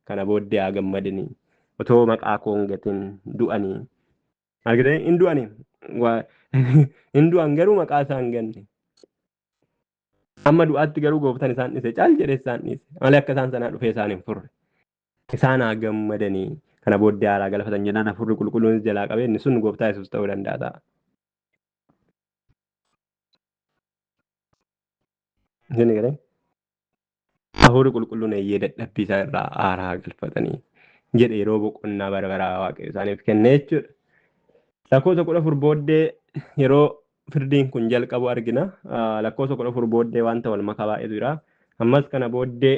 kana booddee haa gammadanii otoo maqaa koo hin gatin du'anii. Argitanii hin du'anii. Hin du'an garuu maqaa isaa hin ganne. Amma du'aatti garuu gooftaan isaan dhiise caal jedhee isaan dhiise. Malee akka isaan sanaa dhufee isaan hin furre. Isaan haa gammadanii kana booddee haaraa galfatan jennaan hafuurri qulqulluunis jalaa qabee inni sun gooftaa Yesuus ta'uu danda'a ta'a. Isin galee? Hafuurri qulqulluun eeyyee dadhabbii isaan irraa aaraa galfatanii jedhe yeroo boqonnaa bara baraa Waaqayyo isaaniif kenne jechuudha. Lakkoofsa 14 booddee yeroo firdiin kun jalqabu argina. Lakkoofsa 14 booddee wanta wal makaa baay'eetu jira. Ammas kana booddee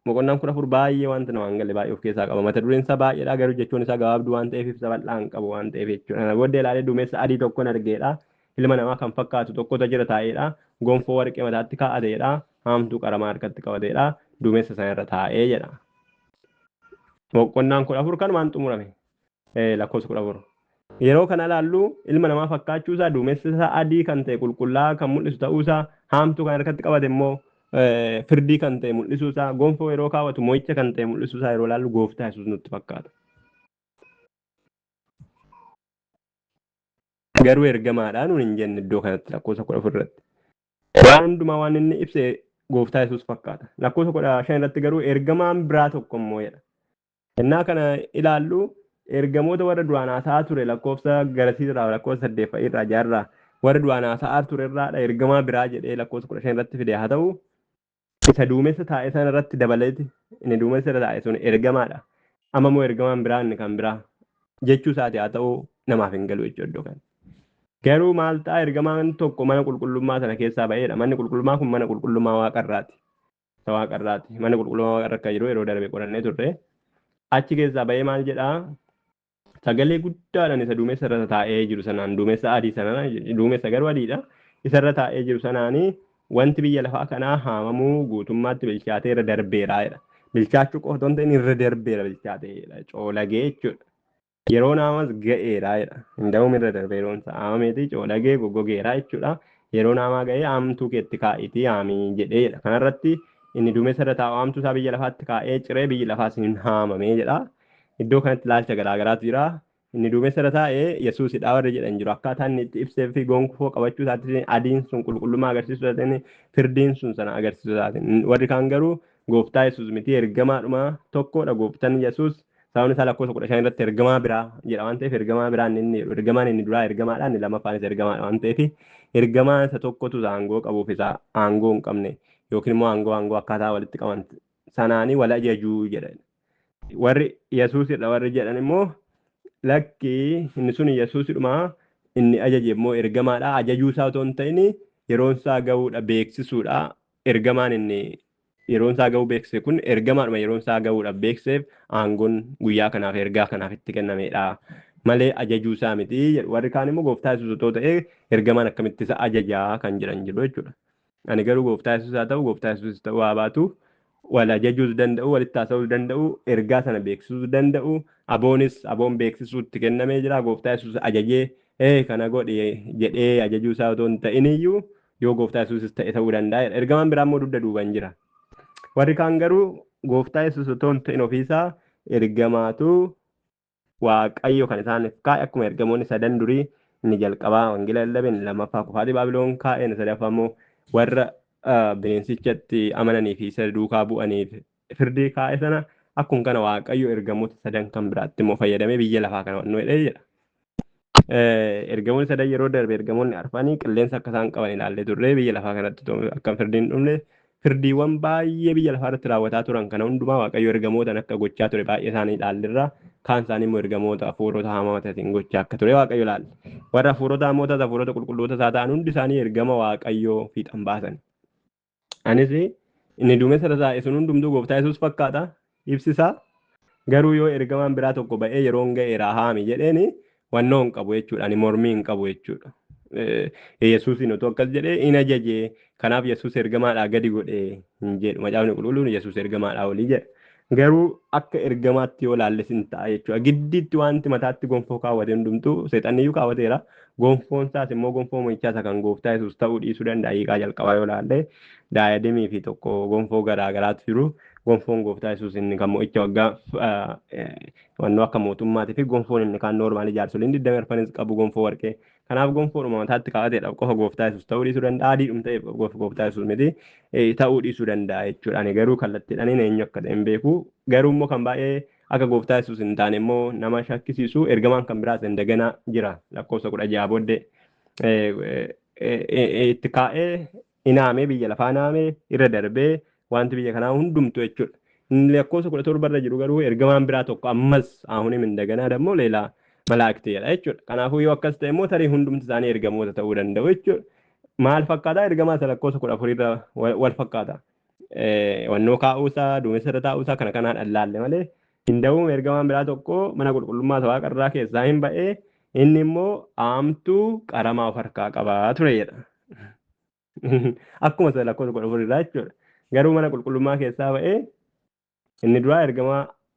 boqonnaan 14 baay'ee wanta namaan hin galle baay'ee of keessaa qaba. Mata dureen isaa baay'eedha garuu jechuun isaa gabaabduu waan ta'eef ibsa bal'aa hin qabu waan ta'eef jechuudha. Kana booddee ilaalee duumessa adii tokkon argeedha. Ilma namaa kan fakkaatu tokkotu jira taa'eedha. Gonfoo warqee mataatti kaa'ateedha. Haamtuu qaramaa harkatti qabateedha. Duumessa sana irra taa'ee jedha. Boqonnaan 14 kanumaan xumurame. Lakkoofsa 14. Yeroo kana ilaallu ilma namaa fakkaachuu isaa duumessi isaa adii kan ta'e qulqullaa'aa kan mul'isu ta'uu isaa haamtuu kan harkatti qabate immoo firdii kan ta'e mul'isuu isaa gonfoo yeroo kaawwatu mo'icha kan ta'e mul'isuu isaa yeroo ilaallu gooftaa Yesuus nutti fakkaata. Garuu ergamaadhaa nuun hin jenne iddoo kanatti lakkoofsa 14 irratti. Waan hundumaa waan inni ibse gooftaa Yesuus fakkaata. Lakkoofsa 15 irratti garuu ergamaan biraa tokko immoo jedha. Ennaa kana ilaallu ergamoota warra duraan haasa'aa ture lakkoofsa garasii irraa lakkoofsa 8 irraa 6 irraa warra duraan haasa'aa ture irraadha ergamaa biraa jedhee lakkoofsa 15 irratti fide haa ta'u isa duumessa taa'e sana irratti dabaleeti inni duumessa irra taa'e sun ergamaadha. Amma immoo ergamaan biraa inni kan biraa jechuu isaati haa ta'u namaaf hin galu jechuudha iddoo kana. Garuu maal ta'a ergamaan tokko mana qulqullummaa sana keessaa ba'eedha. Manni qulqullummaa kun mana qulqullummaa waaqarraati. Isa waaqarraati. Mana qulqullummaa waaqarra akka jiru yeroo darbe qorannee turre. Achi keessaa ba'ee maal jedhaa? Sagalee guddaadhaan isa duumessa irra taa'ee jiru sanaan duumessa adii sana duumessa garuu adiidha. Isa irra taa'ee jiru sanaanii wanti biyya lafaa kanaa haamamuu guutummaatti bilchaatee irra darbeera jedha. Bilchaachuu qofa otoo hin ta'in irra darbeera bilchaatee coolagee jechuudha. Yeroon haamas ga'eera jedha. Inda'uum irra darbe yeroon isaa haamameeti coolagee goggogeera jechuudha. Yeroon haamaa ga'ee haamtuu keetti kaa'iitii haamii jedhee jedha. Kanarratti inni duumessa irra taa'u haamtuu isaa biyya lafaatti kaa'ee ciree biyyi lafaas hin haamamee jedha. Iddoo kanatti ilaalcha garaa garaatu jira. Inni duumessa irra taa'e Yesuusidha warri jedhan jiru. Akkaataa inni itti ibsee fi gonfoo qabachuu isaatti adiin sun qulqullummaa agarsiisuu isaatiin firdiin sun sana agarsiisuu isaatiin. Warri kaan garuu gooftaa Yesuus miti ergamaadhuma tokkodha gooftaan Yesuus. Sababni isaa lakkoofsa 15 irratti ergamaa biraa jedha waan ta'eef ergamaa biraa inni inni jedhu ergamaan inni duraa ergamaadha inni lammaffaanis ergamaadha waan ta'eef ergamaa isa tokkotu isa aangoo qabuuf isa aangoo hin qabne yookiin immoo aangoo aangoo akkaataa walitti qaban sanaanii wal ajajuu jedha. Warri Yesuusidha warri jedhan immoo lakki inni sun Yesuusidhuma inni ajaje immoo ergamaadha ajajuu isaa otoo hin ta'in yeroon isaa ga'uudha beeksisuudha ergamaan inni yeroon isaa ga'uu beeksise kun ergamaadhuma yeroon isaa ga'uudhaaf beeksiseef aangoon guyyaa kanaaf ergaa kanaaf itti kennameedha malee ajajuu isaa miti jedhu. Warri kaan immoo gooftaa Yesuus otoo ta'ee ergamaan akkamitti isa ajajaa kan jedhan jiru jechuudha. Ani garuu gooftaa Yesuus haa ta'u gooftaa Yesuus ta'uu haa baatu wal ajajuus danda'u walitti haasa'uus danda'u ergaa sana beeksisuus danda'u aboonis aboon beeksisuu itti kennamee jira gooftaa Yesuus ajajee ee kana godhi jedhee ajajuu isaa otoo hin ta'in iyyuu yoo gooftaa Yesuusis ta'e ta'uu danda'a jedha. Ergamaan biraa immoo dugda duuban jira. Warri kaan garuu gooftaa Yesuus otoo hin ta'in ofiisaa ergamaatu Waaqayyo kan isaaniif kaa'e akkuma ergamoonni sadan durii inni jalqabaa wangeela lallabe inni lammaffaa kufaatii Baabiloon kaa'e inni sadaffaa immoo warra bineensichatti amananii fi isa duukaa bu'aniif firdii kaa'e sana akkuma kana Waaqayyo ergamoota sadan kan biraatti immoo fayyadamee biyya lafaa kana wannoo jedhee jedha. Ergamoonni sadan yeroo darbe ergamoonni arfanii qilleensa akka isaan qaban ilaallee turre biyya lafaa kanatti akka firdiin dhumne firdiiwwan baay'ee biyya lafaa irratti raawwataa turan kana hundumaa Waaqayyo ergamootaan akka gochaa ture baay'ee isaanii ilaalleerra. Kaan isaanii immoo ergamoota hafuurota hamootaatiin gochaa akka ture Waaqayyo ilaalle. Warra hafuurota hamootaas hafuurota qulqulloota isaa ta'an hundi isaanii ergama Waaqayyoo fiixan baasan. Anis inni duumessa irra taa'e sun hundumtuu gooftaa Yesuus fakkaata ibsisaa. Garuu yoo ergamaan biraa tokko ba'ee yeroon ga'eera haami jedheeni wannoo hin qabu jechuudha. Ani mormii hin qabu jechuudha. Yesuusiin otoo akkas jedhee in ajajee, kanaaf Yesuus ergamaadhaa gadi godhee hin jedhu. Macaafni Qulqulluun Yesuus ergamaadhaa olii jedha. Garuu akka ergamaatti yoo laalles hin ta'a jechuudha. Giddiitti wanti mataatti gonfoo kaawwate hundumtuu seexanniyyuu kaawwateera. Gonfoon isaas immoo gonfoo mo'ichaa isa kan gooftaa Yesuus ta'uu dhiisuu danda'a. Hiikaa jalqabaa yoo laalle daayademii fi tokko gonfoo garaa garaatu jiru. Gonfoon gooftaa Yesuus inni kan mo'icha waggaa wannoo akka mootummaatii fi gonfoon inni kaan noormaalii jaarsoliin 24 qabu gonfoo warqee. Kanaaf gonfoodhuma mataatti kaa'ateedhaaf qofa gooftaa Yesuus ta'uu dhiisuu danda'a. Adiidhum ta'eef gooftaa Yesuus miti ta'uu dhiisuu danda'a jechuudha. Ani garuu kallattiidhaan eenyu akka ta'e hin beeku. Garuu immoo kan baay'ee akka gooftaa Yesuus hin taane immoo nama shakkisiisu ergamaan kan biraas indaganaa jira. Lakkoofsa 16 booddee itti kaa'ee inaamee biyya lafaa naamee irra darbee wanti biyya kanaa hundumtu jechuudha. Inni lakkoofsa 17 irra jiru garuu ergamaan biraa tokko ammas ahunim indaganaa dammoo leelaa malaakti jedha jechuudha. Kanaafuu yoo akkas ta'e immoo tarii hundumti isaanii ergamoota ta'uu danda'u jechuudha. Maal fakkaata? Ergamaa isa lakkoofsa 14 irra wal fakkaata. Wannoo kaa'uusaa, duumessa irra taa'uusaa kana kanaan allaalle malee hin da'uun ergamaan biraa tokko mana qulqullummaa isa waaqarraa keessaa hin ba'ee, inni immoo haamtuu qaramaa of harkaa qabaa ture jedha. Akkuma isa lakkoofsa 14 irraa jechuudha. Garuu mana qulqullummaa keessaa ba'ee inni duraa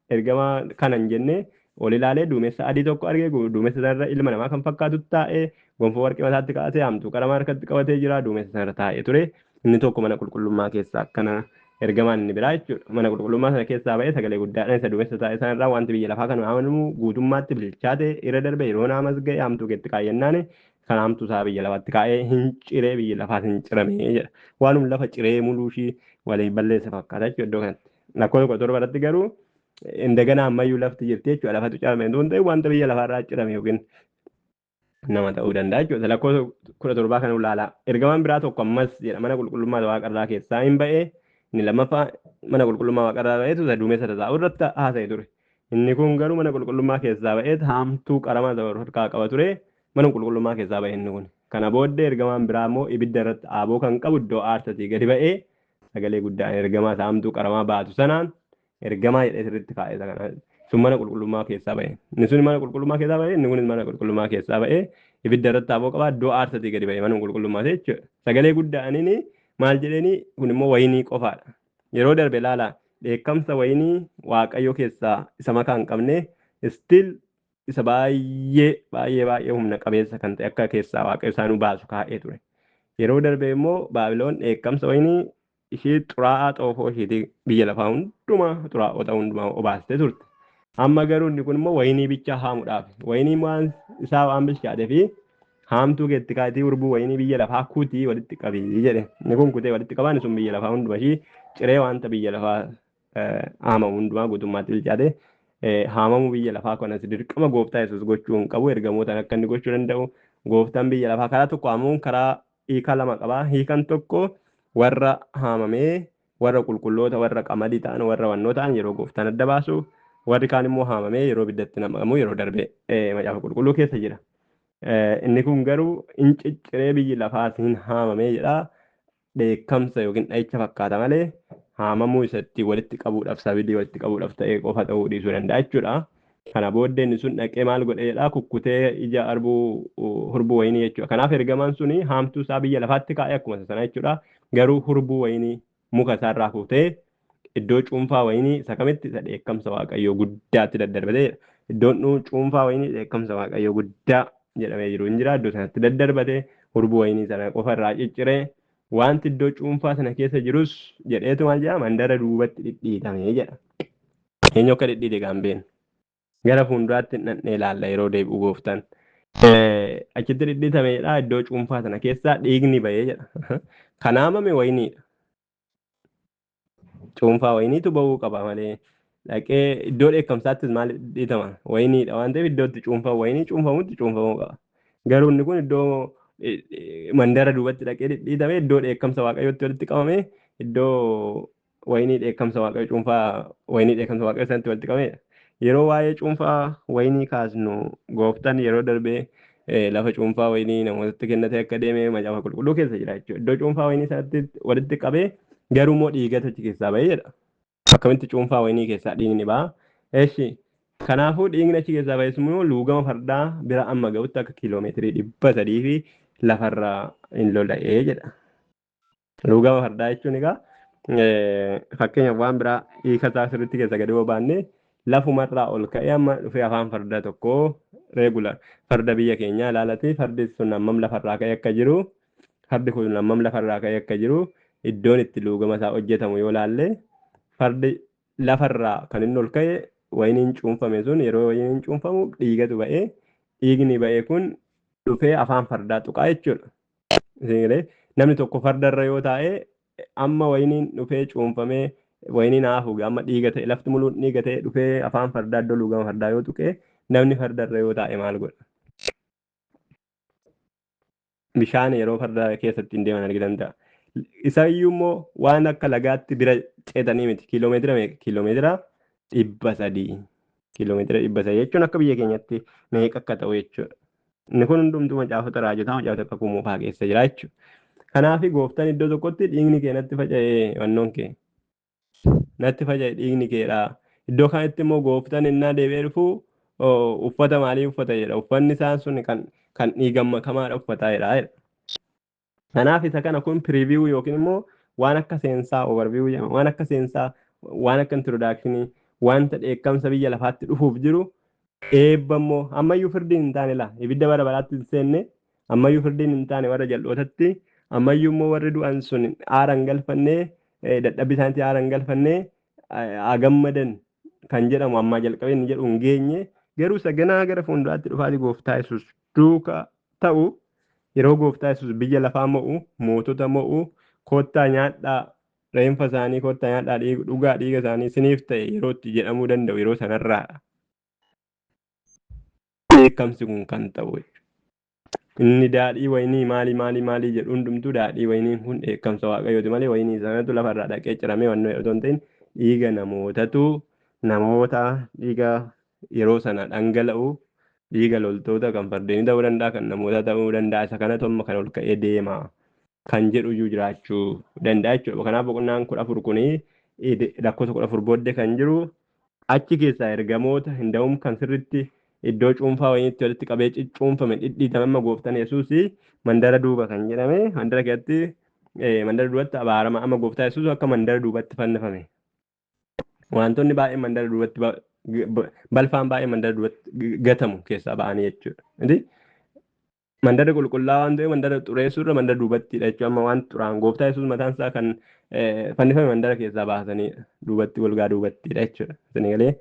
ergamaa kana hin jenne, ol ilaalee duumessa adii tokko argee, duumessa sanarra ilma namaa kan fakkaatu taa'ee, gonfoo warqee mataatti kaa'atee, haamtuu qaramaa harkatti qabatee jira, duumessa sanarra taa'ee ture. Inni tokko mana qulqullummaa keessaa akkana ergamaan inni biraa jechuudha. Mana qulqullummaa sana keessaa ba'ee sagalee guddaadhaan isa duumessa taa'e sanarraa, wanti biyya lafaa kan haamamu guutummaatti bilchaate irra darbe, yeroo naamas ga'e, haamtuu keetti kaayyannaan kan haamtuu isaa biyya lafaatti kaa'ee hin ciree, biyya lafaas hin cirame jedha. Waanum lafa ciree muluu ishii waliin balleessa fakkaata jechuudha iddoo kanatti. Lakkoofsa 17 irratti garuu indaganaa ammayyuu lafti jirti jechuudha. Lafatu cirame hin ta'e, wanta biyya lafaarraa cirame yookiin nama ta'uu danda'a jechuudha. Lakkoofsa 17 kana ilaalaa. Ergamaan biraa tokko ammas jedha mana qulqullummaa waaqarraa keessaa hin ba'ee. Inni lammaffaa mana qulqullummaa waaqarraa ba'eetu isa duumessa taa'u irratti haasa'e ture. Inni kun garuu mana qulqullummaa keessaa ba'eet haamtuu qaramaa isa harkaa qaba ture. Mana qulqullummaa keessaa ba'e inni kun. Kana booddee ergamaan biraa immoo ibidda irratti aaboo kan qabu iddoo aarsatii gadi ba'ee sagalee guddaan ergamaa isa haamtuu qaramaa baatu sanaan, ergamaa jedhee sirriitti kaa'e isa kana. Sun mana qulqullummaa keessaa ba'e. Inni sun mana qulqullummaa keessaa ba'e, inni kunis mana qulqullummaa keessaa ba'e, ibidda irratti aaboo qabaa, iddoo aarsatii gadi ba'e mana qulqullummaa jechuudha. Sagalee guddaaniin maal jedheeni? Kun immoo wayinii qofaadha. Yeroo darbe ilaala, dheekkamsa wayinii Waaqayyo keessaa isa makaa hin qabne, still isa baay'ee baay'ee baay'ee humna qabeessa kan ta'e akka keessaa Waaqayyo isaa nu baasu kaa'ee ture. Yeroo darbe immoo Baabiloon dheekkamsa wayinii ishee xuraa'aa xoofoo isheetii biyya lafaa hundumaa, xuraa'ota hundumaa obaastee turte. Amma garuu inni kun immoo wayinii bichaa haamuudhaaf. Wayinii waan isaa waan bilchaatee fi haamtuu keetti kaatii hurbuu wayinii biyya lafaa kutii walitti qabii jedhe. Inni kun kutee walitti qabaan, sun biyya lafaa hunduma ishii ciree wanta biyya lafaa haamamu hundumaa guutummaatti bilchaate. Haamamuu biyya lafaa kanas dirqama gooftaa Yesuus gochuu hin qabu, ergamootaan akka inni gochuu danda'u. Gooftaan biyya lafaa karaa tokko haamamuun karaa hiika lama qaba. Hiikan tokko warra haamamee warra qulqulloota, warra qamadii ta'an, warra wannoo ta'an yeroo gooftaan adda baasu, warri kaan immoo haamamee yeroo ibiddatti naqamu yeroo darbe macaafa qulqulluu keessa jira. Inni kun garuu hin cicciree biyyi lafaas hin haamamee jedha. Dheekkamsa yookiin dha'icha fakkaata malee haamamuu isatti walitti qabuudhaaf, sabilii walitti qabuudhaaf ta'ee qofa ta'uu dhiisuu danda'a jechuudha. Kana booddee inni sun dhaqee maal godheedha? Kukkutee ija arbuu hurbuu wayinii jechuudha. Kanaaf ergamaan suni haamtuu isaa biyya lafaatti kaa'ee akkuma isa sana jechuudha. Garuu hurbuu wayinii muka isaarraa kutee iddoo cuunfaa wayinii isa kamitti, isa dheekkamsa Waaqayyoo guddaatti daddarbatee. Iddoon cuunfaa wayinii dheekkamsa Waaqayyoo guddaa jedhamee jiru hin jira. Iddoo sanatti daddarbate, hurbuu wayinii sana qofa irraa cicciree, wanti iddoo cuunfaa sana keessa jirus jedheetu maal jedha? Mandara duubatti dhidhiitame jedha. Eenyu akka dhidhiite gaan beeknu. Gara fuulduraatti dhannee ilaalla yeroo deebi'u gooftaan. Achitti dhidhiitame jedha, iddoo cuunfaa sana keessaa dhiigni bahee jedha. Kan haamame wayiniidha. Cuunfaa wayiniitu bahuu qaba malee dhaqee iddoo dheekkamsaattis maal dhidhiitama? Wayiniidha waan ta'eef iddoo itti cuunfaa wayinii cuunfamutti cuunfamuu qaba. Garuu inni kun iddoo mandara duubatti dhaqee dhidhiitame, iddoo dheekkamsa Waaqayyootti walitti qabame, iddoo wayinii dheekkamsa Waaqayyo, cuunfaa wayinii dheekkamsa Waaqayyo sanatti walitti qabamedha. Yeroo waa'ee cuunfaa wayinii kaasnu, gooftaan yeroo darbee lafa cuunfaa wayinii namootatti kennatee akka deeme macaafa qulqulluu keessa jira jechuudha. Iddoo cuunfaa wayinii sanatti walitti qabee garuu immoo dhiigatu achi keessaa bahee jedha. Akkamitti cuunfaa wayinii keessaa dhiigni ba'a? Eshi kanaafuu dhiigni achi keessaa ba'es immoo luugama fardaa bira amma ga'utti akka kiiloomeetirii 300 fi lafarraa hin lola'ee jedha. Luugama fardaa jechuun egaa fakkeenyaaf waan biraa hiika isaa sirriitti keessa gadi baanne lafumarraa ol ka'ee amma dhufee afaan farda tokkoo regular farda biyya keenyaa ilaalate fardi sun hammam lafarraa ka'ee akka jiru fardi kun hammam lafarraa ka'ee akka jiru iddoon itti luugama isaa hojjetamu yoo laalle fardi lafarraa kan inni ol ka'e wayiniin cuunfame sun yeroo wayiniin cuunfamu dhiigatu ba'ee dhiigni ba'e kun dhufee afaan fardaa tuqaa jechuudha. Namni tokko fardarra yoo taa'e amma wayiniin dhufee cuunfamee wayiniin haafu amma dhiiga ta'e lafti muluun dhiiga ta'e dhufee afaan fardaa iddoo luugama fardaa yoo tuqee namni fardarra yoo taa'e maal godha? Bishaan yeroo farda keessatti hin deeman argitan ta'a. Isayyuu immoo waan akka lagaatti bira ceetanii miti. Kiiloomeetira meeqa? Kiiloomeetira 300. Kiiloomeetira 300 jechuun akka biyya keenyatti meeqa akka ta'u jechuudha. Inni kun hundumtuu macaafota raajotaa macaafota kakuu moofaa keessa jira jechuudha. Kanaaf gooftaan iddoo tokkotti dhiigni kee natti faca'e wannoon kee natti faca'e dhiigni keedha. Iddoo kanatti immoo gooftaan innaa deebi'ee dhufu uffata maalii uffata jedha. Uffanni isaan sun kan dhiigan makamaadha uffataa jedha. Kanaaf isa kana kun preview yookiin immoo waan akka seensaa overview jedhama. Waan akka seensaa waan akka introduction wanta dheekkamsa biyya lafaatti dhufuuf jiru eebba immoo ammayyuu firdiin hin taane laa ibidda bara baraatti hin seenne ammayyuu firdiin hin taane warra jal'ootatti ammayyuu immoo warri du'an sun aara hin galfannee dadhabbii isaaniitti aara hin galfannee haa gammadan kan jedhamu ammaa jalqabee inni jedhu hin geenye garuu isa ganaa gara fuulduraatti dhufaatii gooftaa Yesuus duuka ta'u yeroo gooftaa Yesuus biyya lafaa mo'u mootota mo'u koottaa nyaadhaa reenfa isaanii koottaa nyaadhaa dhugaa dhiiga isaanii isiniif ta'e yeroo itti jedhamuu danda'u yeroo sanarraadha. Dheekkamsi kun kan ta'u jechuudha. Inni daadhii wayinii maalii maalii maalii jedhu hundumtuu daadhii wayiniin kun dheekkamsa waaqayyooti malee wayinii sanatu lafarraa dhaqee ciramee wannoo otoo hin ta'in dhiiga namootatu namoota dhiiga yeroo sana dhangala'u dhiiga loltoota kan fardeenii ta'uu danda'a kan namoota ta'uu danda'a isa kanatu amma kan ol ka'ee deema kan jedhu iyyuu jiraachuu danda'a jechuudha. Kanaaf boqonnaan 14 kuni lakkoofsa 14 booddee kan jiru achi keessaa ergamoota hinda'um kan sirriitti iddoo cuunfaa wayiniitti walitti qabee cuunfame dhidhiitame amma gooftaan Yesuus mandara duuba kan jedhame mandara keessatti mandara duubatti abaarama amma gooftaa Yesuus akka mandara duubatti fannifame. Wantoonni baay'een mandara duubatti balfaan baay'een mandara duubatti gatamu keessaa ba'anii jechuudha. Mandara qulqullaa'aa waan ta'eef mandara xureessuu irra mandara duubattidha jechuudha. Amma waan xuraan gooftaa Yesuus mataan isaa kan fannifame mandara keessaa baasanii duubatti golgaa duubattidha jechuudha. Isin galee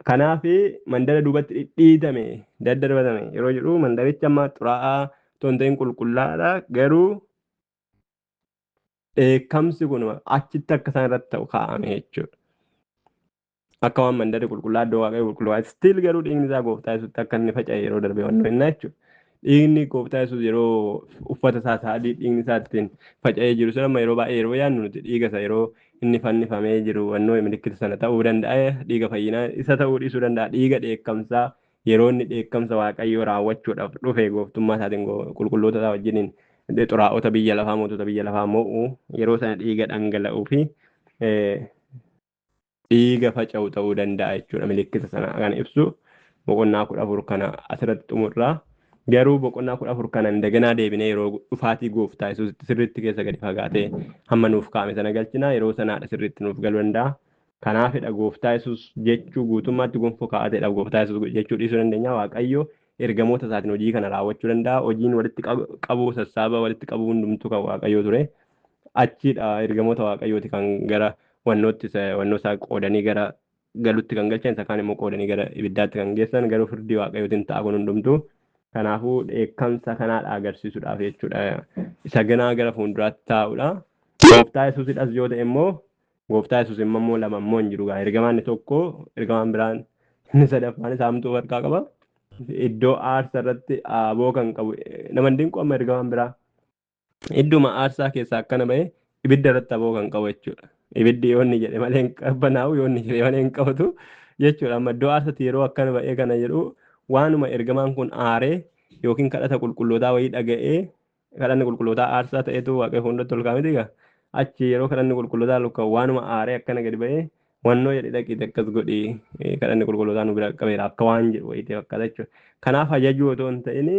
kanaaf mandara duubatti dhidhiitame daddarbatame yeroo jedhu mandarichi amma xuraa'aa otoo hin ta'in qulqullaa'aadha garuu dheekkamsi kun achitti akka isaan irratti ta'u kaa'ame jechuudha. Akka waan mandarri qulqullaa iddoo waaqayyo qulqulluu still garuu dhiigni isaa gooftaa Yesuusitti akka inni faca'e yeroo darbe waan nuyi jechuudha. Dhiigni gooftaa Yesuus yeroo uffata isaa adii dhiigni isaa ittiin faca'ee jiru sun amma yeroo baay'ee yeroo yaadnu nuti dhiiga isa yeroo inni fannifamee jiru wannoo milikkita sana ta'uu danda'a dhiiga fayyinaa isa ta'uu dhiisuu danda'a dhiiga dheekkamsaa yeroo inni dheekkamsa waaqayyoo raawwachuudhaaf dhufe gooftummaa isaatiin qulqulloota isaa wajjiniin xuraa'ota biyya lafaa mootota biyya lafaa mo'u yeroo sana dhiiga dhangala'uu fi dhiiga faca'u ta'uu danda'a jechuudha milikkita sana kan ibsu boqonnaa 14 kana asirratti xumurraa. Garuu boqonnaa 14 kana indaganaa deebinee yeroo dhufaatii gooftaa Yesuusitti sirriitti keessa gadi fagaatee hamma nuuf kaa'ame sana galchina yeroo sanaadha sirriitti nuuf galuu danda'a. Kanaafidha gooftaa Yesuus jechuu guutummaatti gonfoo kaa'ateedha gooftaa Yesuus jechuu dhiisuu dandeenya. Waaqayyo ergamoota isaatiin hojii kana raawwachuu danda'a. Hojiin walitti qabuu sassaaba walitti qabuu hundumtuu kan Waaqayyoo ture. Achiidha ergamoota Waaqayyooti kan gara wannootti wannoo isaa qoodanii gara galutti kan galchan isa kaan immoo qoodanii gara ibiddaatti kan geessan garuu firdii Waaqayyootiin ta'a kun hundumtuu. Kanaafuu dheekkamsa kanaadha agarsiisuudhaaf jechuudha. Isa ganaa gara fuulduraatti taa'udha. Gooftaa Yesuusidhas yoo ta'e immoo gooftaa Yesuus immoo lama immoo hin jiru. Ergamaan inni tokko ergamaan biraan inni sadaffaan isaa hamtuu harkaa qaba. Iddoo aarsaa irratti aboo kan qabu nama hin dinqu amma ergamaan biraa idduma aarsaa keessaa akkana ba'e ibidda irratti aboo kan qabu jechuudha. Ibiddi yoo inni jedhe malee hin qabbanaa'u yoo inni jedhe malee hin qabatu jechuudha. Amma iddoo aarsaatti yeroo akkana ba'ee kana jedhu waanuma ergamaan kun aaree yookiin kadhata qulqullootaa wayii dhaga'ee kadhanni qulqullootaa aarsaa ta'etu waaqayyo fuulduratti ol kaa'ameti egaa achi yeroo kadhanni qulqullootaa ol kaa'u waanuma aaree akkana gadi ba'ee Wannoo jedhe dhaqiite akkas godhi, kadhanni qulqullootaa nu bira qabeera akka waan jedhu wayitee fakkaata jechuudha. Kanaaf ajajuu otoo hin ta'in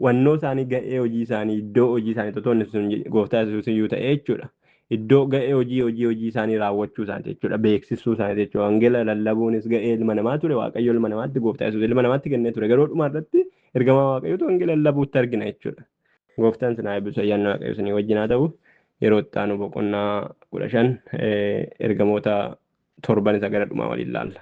wannoo isaanii ga'ee hojii isaanii iddoo hojii isaanii otoo inni sun gooftaa Yesuus iyyuu ta'e jechuudha. Iddoo ga'ee hojii isaanii raawwachuu isaanii jechuudha. Beeksisuu isaanii jechuudha. Wangeela lallabuunis ga'ee ilma namaa ture. Waaqayyo ilma namaatti, gooftaa Yesuus ilma namaatti kennee ture. Garuu dhuma irratti ergamaa Waaqayyootu wangeela lallabuutti argina jechuudha. Gooftaan sinaa eebbisu, ayyaanni Waaqayyo isinii wajjin haa ta'u. Yeroo itti aanu boqonnaa 15 ergamoota torban isa gara dhumaa waliin laalla.